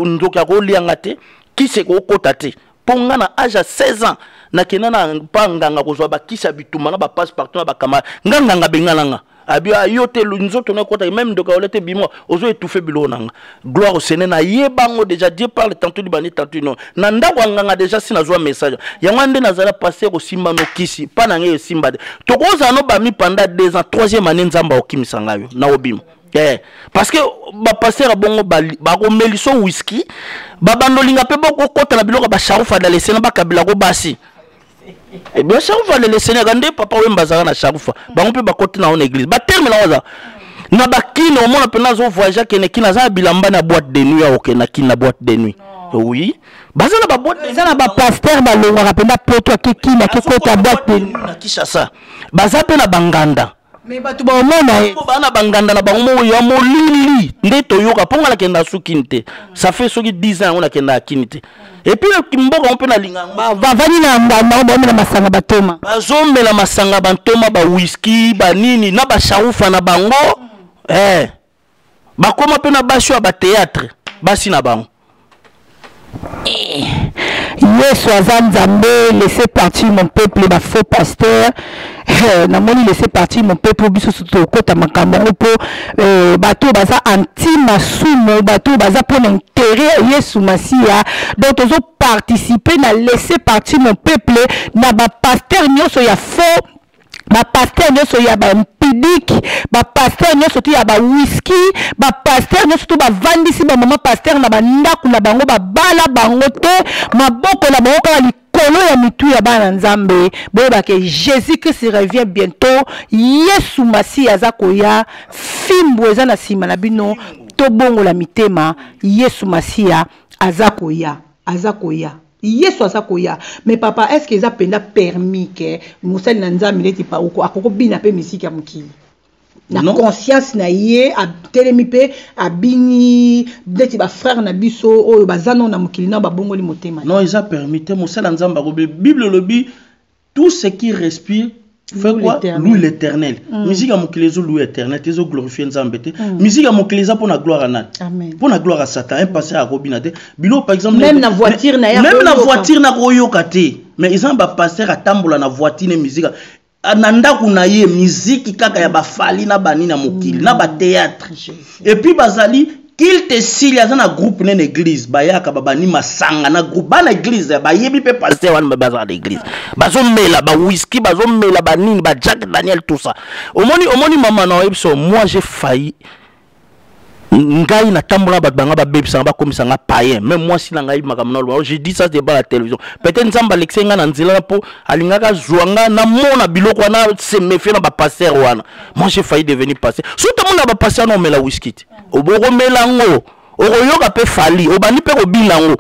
ndoki akolianga te, kisi ekokota te, mpo nga na age ya 16 ans nakenda na mpa nganga kozwa bakisi ya bitumba na bapasse partout na bakamara. Nga nganga abengana nga. Abi ah, yo te nzoto na ekota même ndoka ole te bimwa ozo étouffer biloko na nga. Gloire au Seigneur na yeba ngo déjà Dieu parle tantôt libani tantôt non. Na ndako ya nganga déjà si nazwa message. Yango nde nazala passer kosimba no kisi pa na ngai esimba te. Tokozala no bami pendant 2 ans, troisième année Nzambe okimisa ngai yo na obima. Eh, parce que ba pasteur bongo bakomeliso whisky babandolinga mpe bokokota na biloko ya basharufa dalesena bakabila ko basi. Eh bien sharufa lelesenaka nde papa wemba azalaka na sharufa bango mpe bakoti na yango na église baterme nango aza na bakini omona mpena azovoyage akende kini aza na bilamba na boîte de nuit akokende na kini na boîte de nuit. Oui, baza na baboîte. Eza na bapaster balongwaka mpenza poto ake kini akekota boîte de nuit na Kinshasa. Baza mpe na banganda. Me bato baomona ye. Baa na banganda na bango moko ya molili nde toyoka mpo nga nakenda su kini te. Ça fait soki 10 ans yango nakendaka kini te. Et puis mboka yango mpe nalinga yango. Bavandi na nganda yango, baomela masanga batoma. Bazomela masanga bantoma, bawiski, banini na bashaufa na bango. Eh. Bakoma mpe na basi oyo ya batéâtre, basi na bango. Yesu aza Nzambe. Laissez partir mon peuple, bafaux pasteur. Namoni laissez partir mon peuple, biso so tokota makambo yango mpo bato oyo baza anti masumu, bato oyo baza mpona intérêt ya Yesu Masiya. Donc tozoparticipe na laisser partir mon peuple na bapaster nyonso ya faux, bapaster nyonso ya baimpudike, bapaster nyonso to ya bawiski, bapaster nyonso to bavandisi bamama paster na bandako na bango, babala bango te, maboko na bango kaka likolo ya mitu ya bana Nzambe. Boyebake Jésus Christ revient bientôt. Yesu Masiya aza koya, fimbu eza na nsima na bino. Tobongola mitema, Yesu Masiya aza koya, aza koya, Yesu aza koya. Mais papa, est ce que eza mpenza permis ke mosali na Nzambe neti akokobina mpe misiki ya mokili na Non. conscience na ye atelemi mpe abini neti bafrère na biso oyo baza nano na mokili nao babongoli motema te? Non, eza permis te. Mosala Nzambe akobi, Bible elobi: tout ce qui respire fait Loue quoi? l'Éternel. Loue l'Éternel. Musique ya mokili ezo loue Éternel te, ezoglorifie Nzambe te. Musique ya mokili eza mpona gloire ya nani? Amen. Mpona gloire ya Satan. Un pasteur akobina te biloko par exemple Même na voiture na ye même na akoyoka. Voiture na koyoka te. Mais eza na bapaster atambola na voiture ne musique. Ah, na ndako na ye miziki kaka ya bafali na banini ya mokili na batéâtre. Et puis bazali culte esili, aza na groupe nene église, bayaka babani masanga na groupe bana église, bayebi mpe paster wana bazala na église, bazomela bawiski, bazomela banini, ba Jack Daniel, tout ça. Omoni, omoni mama na oyebi so, moi j'ai failli, ngai natambola, bato banga babebisanga, bakomisanga païen. Même mwasi na ngai makambo na oloba, je dis ça devant la télévision. Peut-être Nzambe alekisi ngai na nzela na mpo alingaka azwa ngai namona biloko wana, se méfie na bapaster wana. Moi j'ai failli devenir pasteur. Soki tomona bapaster wana omela whisky te, obokomela yango, okoyoka mpe fali, obandi mpe kobina yango.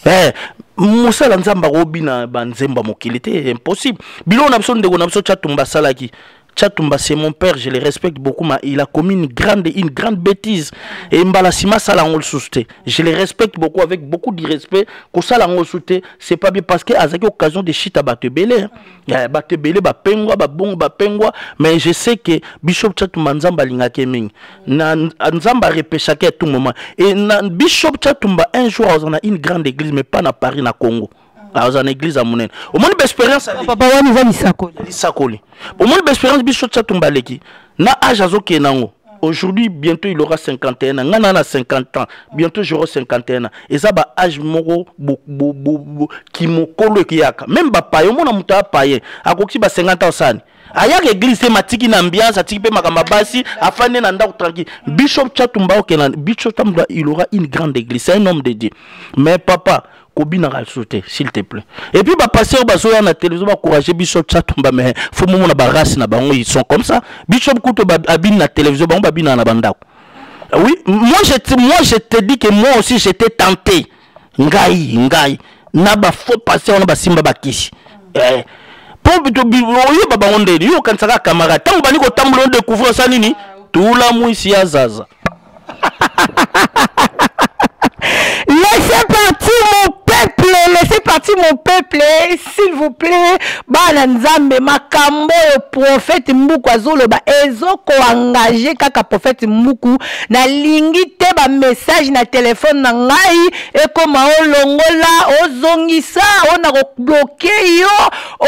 Eh, mosala Nzambe akobina banzembo ya mokili te, impossible. Biloko na biso, ndeko na biso Tchatumba asalaki. Tchatumba, c'est mon père, je le respecte beaucoup, mais il a commis une grande bêtise. Et mbala sima sala yango lisusu te. Je le respecte beaucoup, avec beaucoup de respect. Kosala yango lisusu te, c'est pas bien parce que azaki occasion de chute à bato ebele, hein. Eh, bato ebele bapengwa, babongo bapengwa, mais je sais que Bishop Tchatumba, Nzambe alingaki ye mingi. Na Nzambe arepesaki à tout moment. Et na Bishop Tchatumba, un jour aza na une grande église, mais pas na Paris, na Congo. Aza na église ya monene. Omoni ba expérience Papa, wana eza lisakoli. Lisakoli. Omoni ba expérience biso Tchatumba aleki na âge azokende yango. Aujourd'hui, bientôt il aura 51 ans. Nga na 50 ans, bientôt j'aurai 51 ans. Eza ba âge moko kimokolo ekeyaka. Même bapaye, omona moto apaye akoki ba 50 ans, osani ayaka église te, matiki na ambiance, atiki mpe makambo ya basi, afandi na ndako tranquille. Bishop Tchatumba okenda, Bishop Tchatumba, il aura une grande église, c'est un homme de Dieu. Mais papa, kobinaka lisusu te, s'il te plaît. Et puis bapaster oyo bazoya na télévision baencourage Bishop Tchatumba, mais faut momona barace na bango, ils sont comme ça. Bishop kuto abini na télévision, bango babinaka na bandako. Oui, moi je te dis que moi aussi j'étais tenté. Ngai ngai na bafaux pasteur wana basimba bakisi. Eh, po oyeba bango ndeni yo okanisaka camarade, ntango bandi kotambola, odécouvrir osa nini, tula mwisi ya zaza. Laissez partir mon peuple, laissez partir mon peuple, s'il vous plaît. Bana Nzambe, makambo oyo prophète Mbuku azoloba ezokoengage kaka prophète Mbuku. Nalingi te ba message na telefone na ngai ekoma olongola, ozongisa, o na kobloke yo o.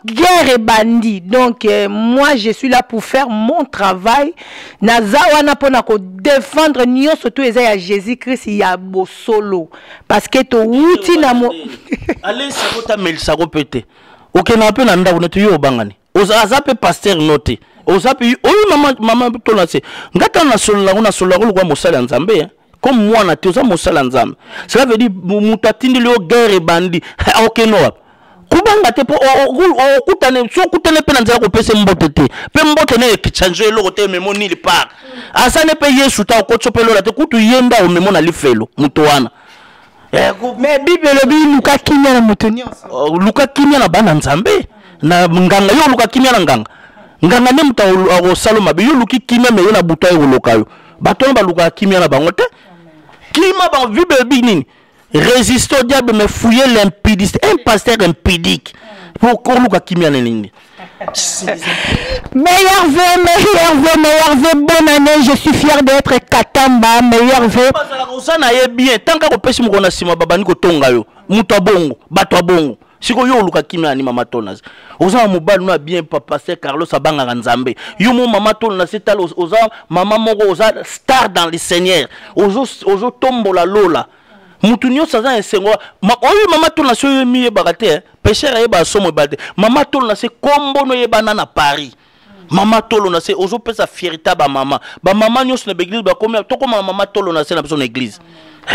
Guerre ebandi. Donc moi, je suis là pour faire mon travail. Naza wana mpona kodéfendre nyonso to eza ya Jésus Christ ya bosolo, parce que towuti na mo Alesako tamelisako mpe te. Okendaka mpe na ndako neti yo obangani. Aza mpe pasteur no te, oza mpe oyo mama, mama tona se nga tala nasolola yango, nasolola yango lokola mosali ya Nzambe, hein. Comme mwana te, oza mosali ya Nzambe. Cela veut dire moto atindeli yo guerre ebandi, okende wapi? Kobanga te, mpo okutane so okutane mpe na nzela, kopesa mbote te, mpe mbote ne ekichange eloko te. Ememo nili part asane mpe Yesu ta okotisa mpe lola te, kutu ye nde omemo na lifelo moto wana. Mais Bible elobi luka kimia na moto nyonso. Oh, luka kimia na bana Nzambe, na nganga. Yo oluka kimia na nganga, nganga nde moto akosala mabe. Yo oluki kimia, me yo na butu aye koloka yo. Bato wana balukaka kimia na bango te. Kima bango. Bible elobi nini? Résister au diable, mais fouiller l'impudicité. Un pasteur impudique, po koluka kimia na nini? Meilleur vœu, meilleur vœu, meilleur vœu, bonne année. Je suis fier d'être Katamba. Meilleur vœu. Bazalaka oza na ye bien, tant kaka opesi mokolo na nsima, babandi kotonga yo moto abongo, bato abongo. Sikoyo yo oluka kimia na ni? Mama Tonas, oza na mobali no ya bien, pasteur Carlos, abangaka Nzambe. Yo mo mama Tolo na se, tala, oza mama moko, oza star dans le Seigneur, ozotombola lola. Mutu nyonso aza na esengo. Oyo mama Tolo na se, oyo miyebaka te, eh. Pécheur ayeba somo ebala te. Mama Tolo na se, kombo no eyebana na Paris. Mama Tolo na se, ozopesa fierté ya bamama. Bamama nyonso na baeglise bakomi tokóma na mama Tolo na se na biso na église.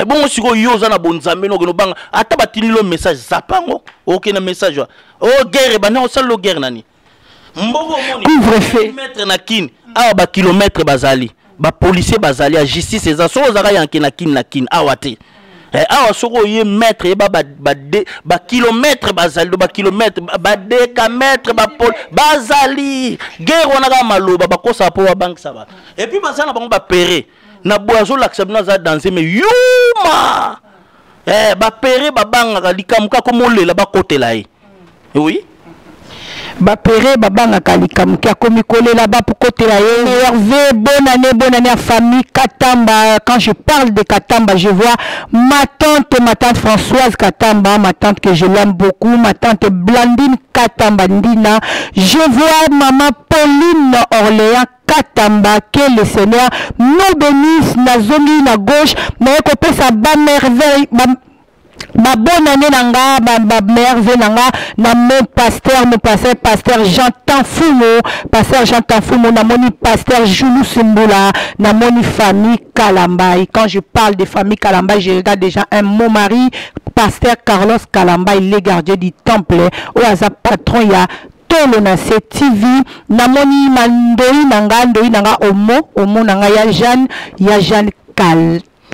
Bongo sikoyo yo oza na bonzambe, no okende obanga ata batindi lo message, zapango okende message wa o guerre ebandi, osala lo guerre nani? Mbongo omoni. Couvre-feu. Maître na Kini awa, bakilomètre bazali, bapolicier bazali ya justice. Eza soki ozalaka yanke na Kini, na Kini awa te. Awa soki oye maître, yeba bakilomètre bazali do bakilomètre, badécamètre, bapol bazali. Guerre wana kaka maloba bakosaka mpo babangisa bato, et puis baza na bango bapere na boye, azolakisa bino aza danse, mais yuma bapere babangaka likambo kaka molela bakotela ye, oui. Bapere babangaka likambo ki akomi kolela, bapokotela ye. Hervé, bonne année, bonne année à famille Katamba. Quand je parle de Katamba, je vois ma tante, ma tante Françoise Katamba, ma tante que je l'aime beaucoup, ma tante Blandine Katamba Ndina. Je vois maman Pauline Orléans Katamba. Que le Seigneur nous bénisse. Nazongi na gauche, naye kopesa bamerveille ba, babonne année na nga, bamerveille na nga na mon pasteur, mon pasteur, pasteur Jean Tanfumo, pasteur Jean Tanfumo. Namoni pasteur Julu Simbula, namoni famille Kalambai. Quand je parle de famille Kalambai, je regarde déjà un mon mari, pasteur Carlos Kalambai, le gardien du temple, oyo aza patron ya Tolo na se TV. Namoni mandoi na nga, ndoi na nga omo, omo na nga ya Jeanne, ya Jeanne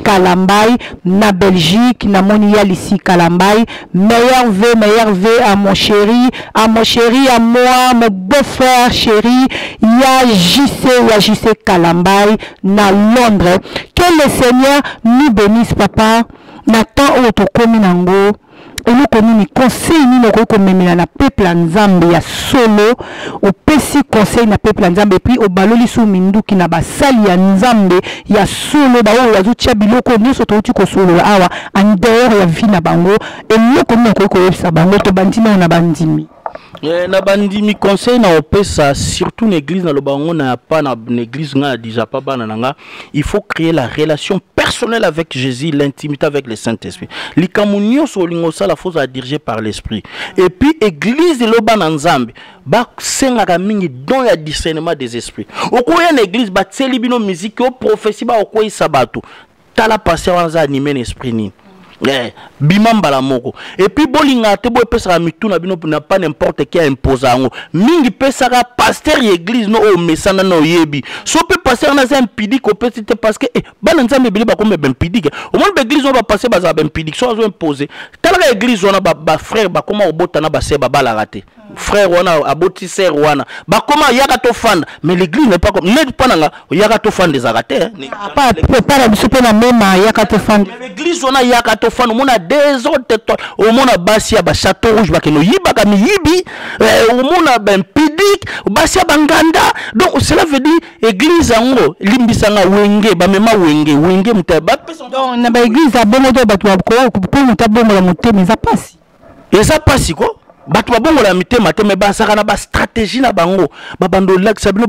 Kalambai na Belgique. Namoni ya Lisi Kalambai. Meilleur vœu, meilleur vœu à mon chéri, à mon chéri, à moi, mon beau-frère chéri, ya JC, ya JC Kalambai na Londres. Que le Seigneur nous bénisse. Papa, na temps oyo tokomi nango, eloko nini, conseil nini okoki komemela na peuple ya Nzambe ya solo? Opesi conseil na peuple ya Nzambe, et puis obaloli su minduki na basali ya Nzambe ya solo, baoyo bazotia biloko nyonso touti kosolola awa en dehors ya vie na bango. Eloko nini okoki koyebisa bango? Tobandi nao na bandimi. Na bandimi, conseil na opesa surtout na église, naloba yango na pa na église nga na disa pa bana na nga: il faut créer la relation personnelle avec Jésus, l'intimité avec le Saint-Esprit. Likambo nyonso olingo osala, faut ozala dirigé par l'Esprit. Et puis église eloba na Nzambe, basengaka mingi don ya discernement des esprits. Okoya na église, batieli bino musique o prophétie, baokweyisa bato. Tala pasteur wana aza animé na esprit nini? Bima mbala moko. Et puis bolingaka te, boepesaka mitu na bino na pas n'importe qui aimposa yango mingi. Pesaka pasteur ya église no oyo mesana na oyebi. So mpe pasteur wana aza impudique, opesi te, parce que bana Nzambe ebele bakomi baimpudique. Omoni baeglise wana, bapasteur bazala baimpudique. So azo impose, talaka église wana, bafrère bakoma kobota na basœur, babalaka te. Frère wana aboti sœur wana, bakoma yaka tofanda. Mais l'église n'est pas comme net. Mpa nanga, yaka tofanda ezalaka te. Pa na biso mpe na mema yaka tofanda. Église wana, yaka tofanda, omona désordre total. Omona basi ya bachateau rouge bakende oyibaka miyibi, omona baimpudique, basi ya banganda. Donc cela veut dire église yango, limbisanga, wenge bamema wenge, wenge moto bapesa. Donc na baeglise ya bongo to bato po moto abongola motema eza mpasi. Eza mpasi ko. Bato babongola mitema te, me bazalaka na bastratégie na bango. Babanda olakisa bino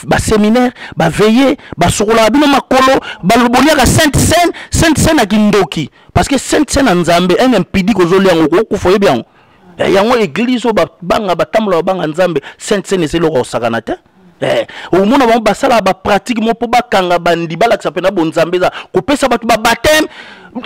baséminaire, baveille, basokolaka bino makolo, boliaka sainte cène. Sainte cène ya kindoki, parce que sainte cène ya Nzambe, un impudique ozolia yango, okokufa. Oyebi yango. Yango église oyo babanga, batambola, babanga Nzambe. Sainte cène eza eloko kosakana te. Omona bango basalaka bapratique mo mpo bakanga bandi, balakisa mpena bonzambe. Eza kopesa bato babaptême.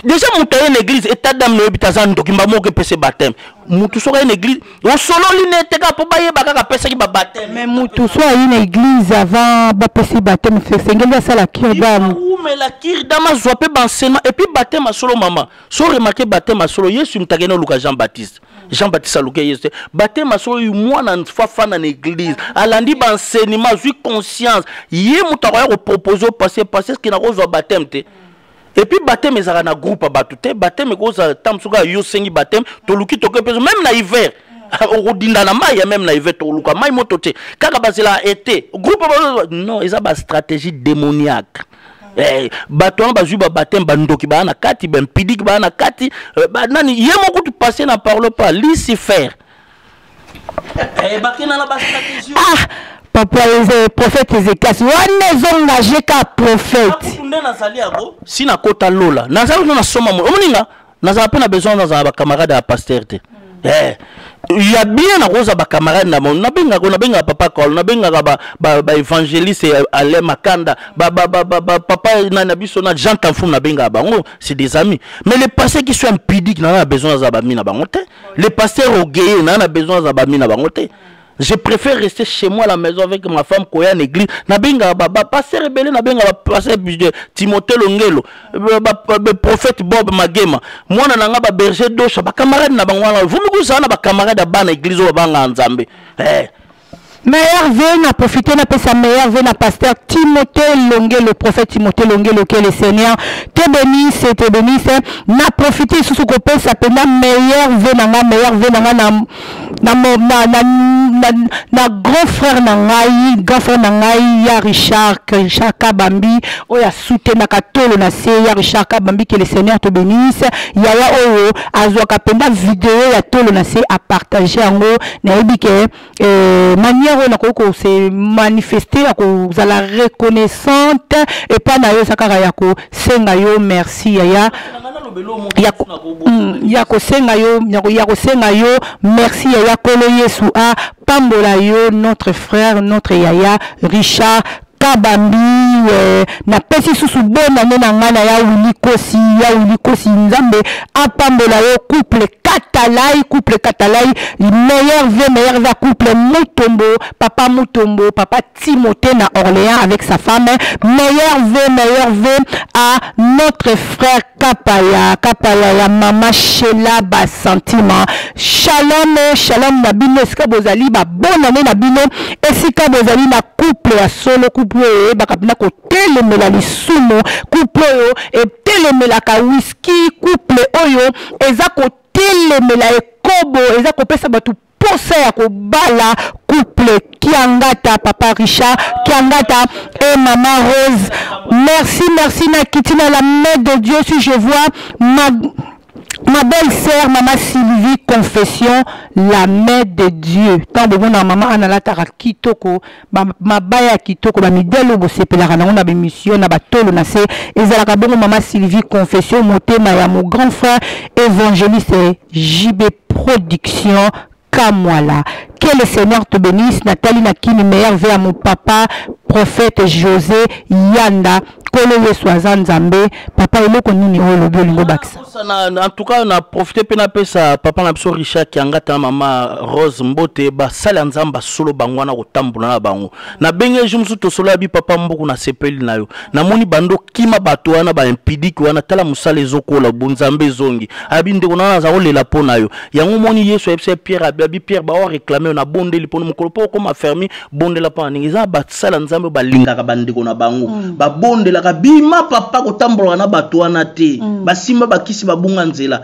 Déjà moto aye na église, état d'âme noyebi te, aza ndoki. Mba moko epesa baptême, motu soki aye na église, osololi ne te, kaka mpo bayeba kaka apesaki babaptême. Mais motu so aye na église, avant bapesi baptême, esengeli asala cure d'âme. Umela cure d'âme, azwa mpe baenseignement. Et puis baptême asolo, mama, so remarque, baptême asolo, Yesu moto akende oluka Jean Baptiste, Jean Baptiste aluki Yesu te. Baptême asolo, mwana fafana na église, alandi baenseignement, azwi conscience, ye moto akoya kopropose opasse passe ce nakozwa baptême te. Et puis baptême ezalaka na groupe ya bato te. Baptême ekozala ntango soki ayo osengi baptême, toluki toke mpe même na hiver okodinda na mai ya, même na hiver tokoluka mai moto te, kaka bazelaka été groupe. Non, eza bastratégie démoniaque. Bato wana bazwi babaptême, bandoki baa na kati, baimpudique baa na kati, nani ye moko tu passe na parle pas Lucifer, bakenda na bastratégie. Ah, papa eze prophète Ezekias wana ezongage ka prophète. Nde nazali yango si nakota lola, nazali kuna nasoma mo omoninga, nazala mpe na besoin nazala bacamarade ya pasteur te. Ya bien, nakozwa bacamarade na bango, nabengaka, nabengaka papa Kolo, nabengaka baévangéliste Alain Makanda, papa nani na biso na Jean Tamfum, nabengaka bango, c'est des amis. Mais les pasteurs qui sont impudiques, naza na besoin nazala bami na bango te. Les pasteurs orgueilleux, naza na besoin nazala bami na bango te. Je préfère rester chez moi à la maison avec ma femme koya na église. Nabengaka bapasteur ebele, nabengaka bapasteur Timothée Longelo, prophète Bob Magema, mwana na nga, baberger Dosha, bacamarade na bango wana. Vumi kozala na bacamarade ya bana église oyo babangaka Nzambe. Meilleurs vœux, na profité na pesa meilleurs vœux na pasteur Timothée Longue, le prophète Timothée Longue, que le Seigneur te bénisse, te bénisse. Na profité susu kopesa pena meilleurs vœux na nga, meilleurs vœux na nga na grand frère na ngai, grand frère na ngai ya Richard, Richard Kabambi, oyo asoutenaka tolo na se ya Richard Kabambi, que le Seigneur te bénisse. Yaya oyo azwaka penda vidéo ya tolo na se, a partager yango, nayebi ke manière oyo nakoki kose manifester ya kozala reconnaissante epai na yo eza kaka ya kosenga yo merci, yaya, ya kosenga yo merci, yaya. Kolo Yesu apambola yo, notre frère, notre yaya Richard Kabambi. Napesi susu bonane na ngai na ya Wili Kosi, ya Wili Kosi, Nzambe apambola yo. Couple Katalai, couple Katalai, meilleurs vœux, meilleurs vœux. Couple Mutombo, papa Mutombo, papa Timothée na Orléans avec sa femme, meilleurs vœux, meilleurs vœux à notre frère Kapaya, Kapaya ya mama Shela Basantima. Shalom, shalom na bino esika bozali, ba bonne année na bino esika bozali, na couple ya solo, couple oyo eyebaka mpena kotelemela lisumu, couple oyo etelemelaka whisky, couple oyo eza kotelemela ekobo, eza kopesa bato posa ya kobala, couple Kiangata, papa Richard Kiangata et maman Rose. Merci, merci. Na kitina la main de Dieu, si je vois ma belle-sœur, maman Sylvie Confession, la main de Dieu. Tant bomona maman analataka kitoko, mabaya kitoko, bamidele oyo bosepelaka nango na bémission na batolo na se, ezalaka bongo maman Sylvie Confession, motema ya mon grand frère évangéliste JB Production Kamwala. Que le Seigneur te bénisse. Nathalie Nakini, meilleurs vœux à mon papa, prophète José Yanda. Kolo Yesu aza Nzambe. Papa, eloko nini oyo olobi olingo bakisa? En tout cas, na profité mpe napesa papa na biso Richard Kiangata na mama Rose mbote, basali ya Nzambe basolo bango wana kotambola na bango. Nabenge jour mosusu tosolo ya bi papa Mbuku, nasepeli na yo, namoni bando kima bato wana baimpudique wana, tala mosala ezokola, bonzambe ezongi. Abi ndeko na wana aza kolela mpo na yo. Yango omoni Yesu ayebisa Pierre, abi Pierre bawa réclame yo, nabondeli mpona mokolo mpo okoma fermi, bondela mpo na ndenge eza. Basala Nzambe balingaka bandeko na bango, babondelaka bima papa kotambolaka na bato wana te, basimba bakisi, babunga nzela.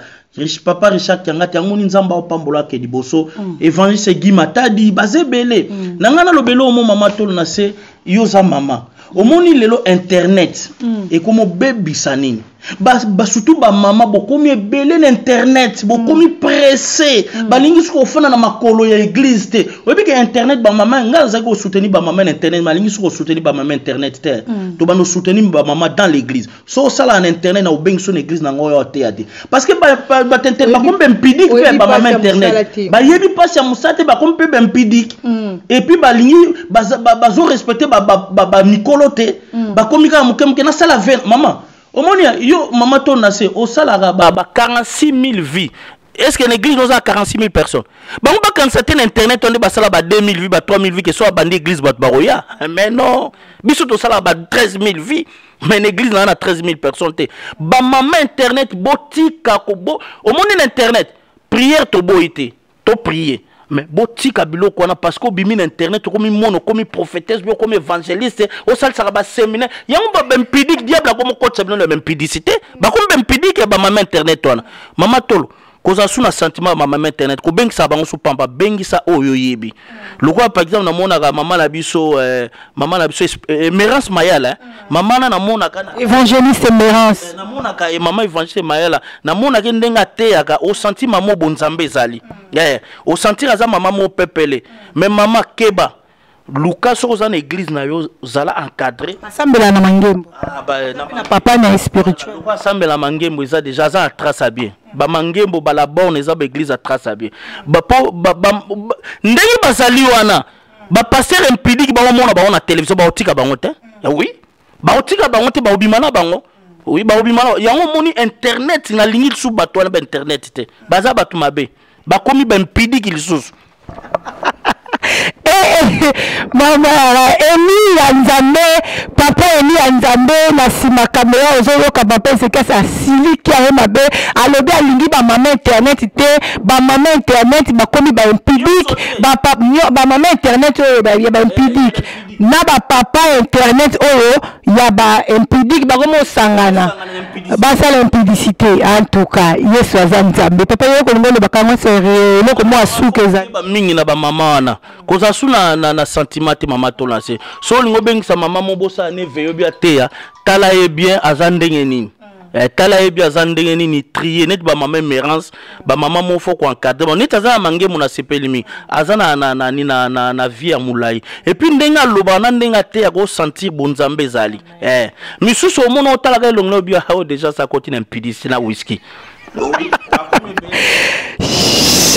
Papa Richard Kiangati, yango moni Nzambe aopambola ake liboso. Évangéliste Guy Matadi, baza ebele. Na ngai nalobela omo mama tolo na se, yo oza mama, omoni lelo internet ekoma obebisa nini. Ba surtout ba mama bokomi ebele na internet, bokomi pressé, balingi soki kofanda na makolo ya église te. Oyebi ke internet ba mama, ngai nazalaki kosoutenir ba mama na internet, balingi soki kosoutenir ba mama internet te. To bando soutenir ba mama dans l'église. So osala na internet na obengi so na église na ngo oyo oteya te, parce que bato internet bakomi baimpudique mpe, ba mama internet bayebi mpasi ya mosala te, bakomi mpe baimpudique. Et puis balingi bazorespecte bamikolo te, bakomi kaka moke moke. Nasala 20 mama, omoni yo mama to na se osalaka ba 46 000 vues. Est ce que na église oza 46 000 personnes? Bango bakanisa te na internet nde basala ba 2000 vues, ba 3000 vues, ke so abandi église bato bakoya. Mais non, biso tosalaka ba 13 000 vues, mais na église naa na 13 000 personnes te. Bamama internet, botika ko omoni na internet, prière toboyi te, toprier, mais botika biloko wana, parce que obimi na internet, okomi mona, okomi prophétesse bi, okomi évangéliste, osalisaka baséminaire yango, baimpudique. Diable akomi okotisa bino na baimpudicité, bakomi baimpudique ya bamama internet wana. Mama Tolo, kozala su na sentiment ya bamama internet, kobengisa bango su pamba, bengisa oyo oyebi. Lokola par exemple namonaka mama na biso, mama na biso Emerance Mayala, mama na namonaka na Évangéliste Emerance. Namonaka ye, mama évangéliste Mayala, namonaki ndenge ateyaka, osanti mama bonzambe ezali, osentir aza mama mo pepele. Mais mama, keba, luka soki oza na église na yo, zala encadré. Asambela na mangembo. Ah, ba, na, na papa na ye spirituel. Lokwa asambela mangembo, eza déjà aza na trace ya bien. Bamangembo bala borne eza baéglise ya trace ya bien. Bapo ndenge bazali wana, bapasteur impudique, baomona bango na télévision, baotika bango te. Oui, baotika bango te, baobima na bango. Oui, baobima na yango. Omoni internet, nalingi lisusu bato wana bainternet te, baza bato mabe, bakomi baimpudique lisusu. Mama Eli ya Nzambe, papa Eli ya Nzambe, na nsima kamera ozoyoka papa Ezekias asiliki yango mabe, alobi alingi bamama internet te. Bamama internet bakomi baimpudique, bamama internet oyo ya baimpudique na bapapa internet oyo ya baimpudique bakomi osangana, basala impudicité. En tout cas, Yesu aza Nzambe. Papa, yo kolinga olobaka yango sere, eloko mwa suka ezali? Mingi na bamama wana, kozala su na sentiment te. Mama tolase, so olingi obengisa mama mo bosala ne veyo bi ateya, tala ye bien aza ndenge nini. Tala ye bien aza ndenge nini, trie neti bamama Emerance, bamama mo fo koencadre bango. Neti aza na mangemo, na sepeli mingi, aza na vie ya molai. Et puis ndenge alobaka na ndenge ateyaka, osentir bonzambe ezali. Misusu omona, otalaka elongi na obi oyo déjà sa koti na impudicité na whisky.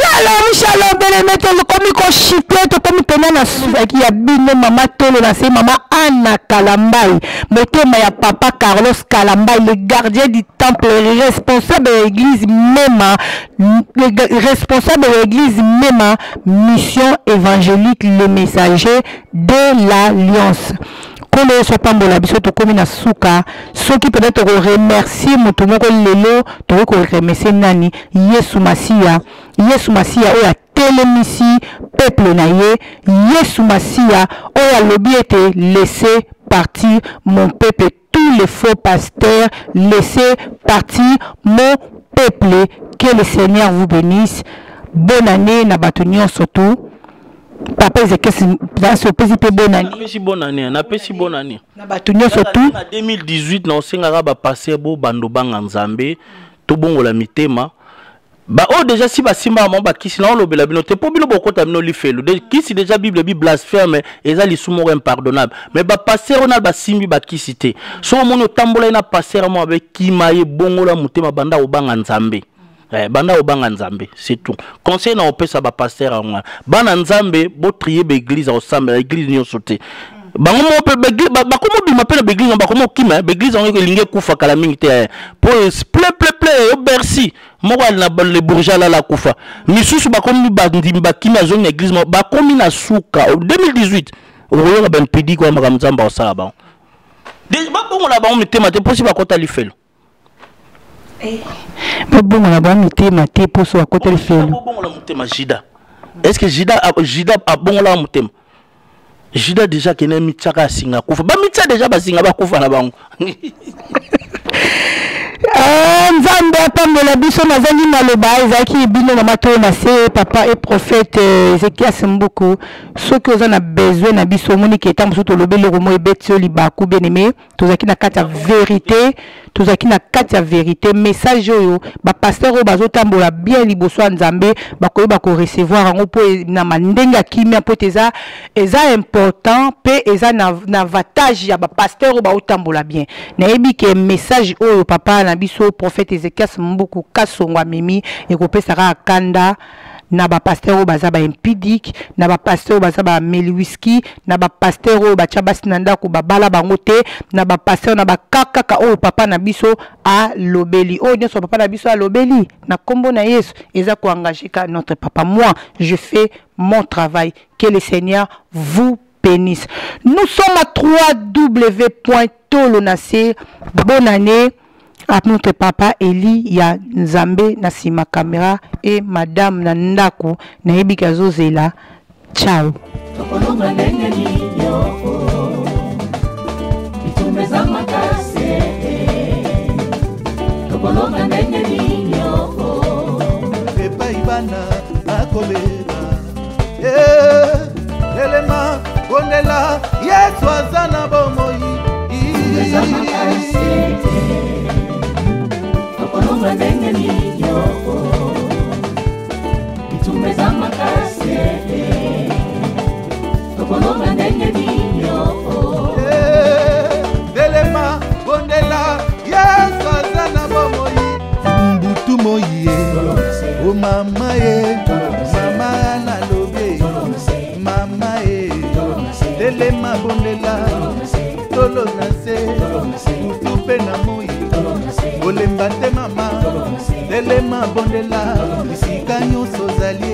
Shalom, shalom, bien-aimé. Tokomi koshite, tokomi mpena na suzaki ya bino, mama Tolo na se, mama Ana Kalambai, motema ya papa Carlos Kalambai, le gardien du temple, responsable ya église Mema, le responsable ya église Mema, Mission évangélique Le Messager de l'Alliance. Nkolo Yesu apambola biso. Tokómi na suka. Soki peut-être tokoremercie moto moko lelo, tokoki koremercie nani? Yesu Masiya, Yesu Masiya oyo atelemisi peuple na ye, Yesu Masiya oyo alobi ete: "Laissez partir mon peuple, tous les faux pasteurs, laissez partir mon peuple." Que le Seigneur vous bénisse. Bonne année na bato nyonso tu. Papa Ezekiel, nasi opesi mpe bonne année. Napesi bonne année, napesi bonne année na bato nyonso tu. Na 2018 na osengaka bapasteur bobanda obanga Nzambe, tobongola mitema. Baoyo déjà si basimbaka bango bakisi, na olobela bino te, mpo bino bokota bino lifelu. Kisi déjà, Bible ebi blasphème eza lisumu moko impardonnable. Mais bapasteur oyo na basimbi bakisi te, so omoni otambola ye na pasteur moko abekima ye, bongola motema, banda kobanga Nzambe. Banda kobanga Nzambe, c'est tout conseil na opesa bapasteur yango wana. Bana Nzambe, botrie baéglise ya kosambela, église nyonso te. Bango moko mpe bakomi obima mpe na baéglise yango, bakomi okima baéglise yango, elingi ekufa kala mingi te, po plein plein plein yo Bercy moko ali na Le Bourgeois, alala akufa. Misusu bakomi bandimi, bakimi, azongi na église moko, bakomi na suka. 2018 okoyoka baimpudique oyo, makambo Nzambe akosala bango. Babongola bango mitema te, mposi bakota lifelo. Babongola bango mitema te, mposo bakota lifelo. Babongola motema. Juda, est ce que Juda abongolaka motema? Juda déjà akende mitiaka asinga, akufa. Bamitia déjà basinga, bakufa na bango. Eh, Nzambe apambola biso. Nazangi maloba. Ezalaki bino mama to na se, papa et prophète Ezekias Mbuku. Soki oza na besoin na biso, omoni ke ntango mosusu tolobi eloko mo ebeti yo libaku, bien aimé, tozalaki na kati ya vérité, tozalaki na kati ya vérité. Message oyo, bapasteur oyo bazotambola bien liboso ya Nzambe bakoyeba korecevoir yango mpo na mandenge ya kimia, mpo ete eza important mpe eza na avantage ya bapasteur oyo baotambola bien. Nayebi ke message oyo papa na biso prophète Ezekias Mbuku Kasongo amemi ekopesa kaka kanda na bapasteur oyo baza baimpudique, na bapasteur oyo baza bameli whisky, na bapasteur oyo batya basi na ndako, babala bango te, na bapasteur na bakakaka oyo papa na biso alobeli. Oyo nyonso papa na biso alobeli na nkombo na Yesu eza koengage ka notre papa. Moi, je fais mon travail. Que le Seigneur vous bénisse. Nous sommes à 3w.tolonase. Bonne année à notre papa Eli ya Nzambe na sima caméra et madame na ndako nayebi ke azozela. Ciao. Tokolonga ndenge nini yo? Bitumba eza makasi. Tokolonga ndenge nini yo? Epai bana bakobeba. Eh, telema, bondela, Yesu aza na bomoi. Eza makasi. Tokolonga ndenge nini yo?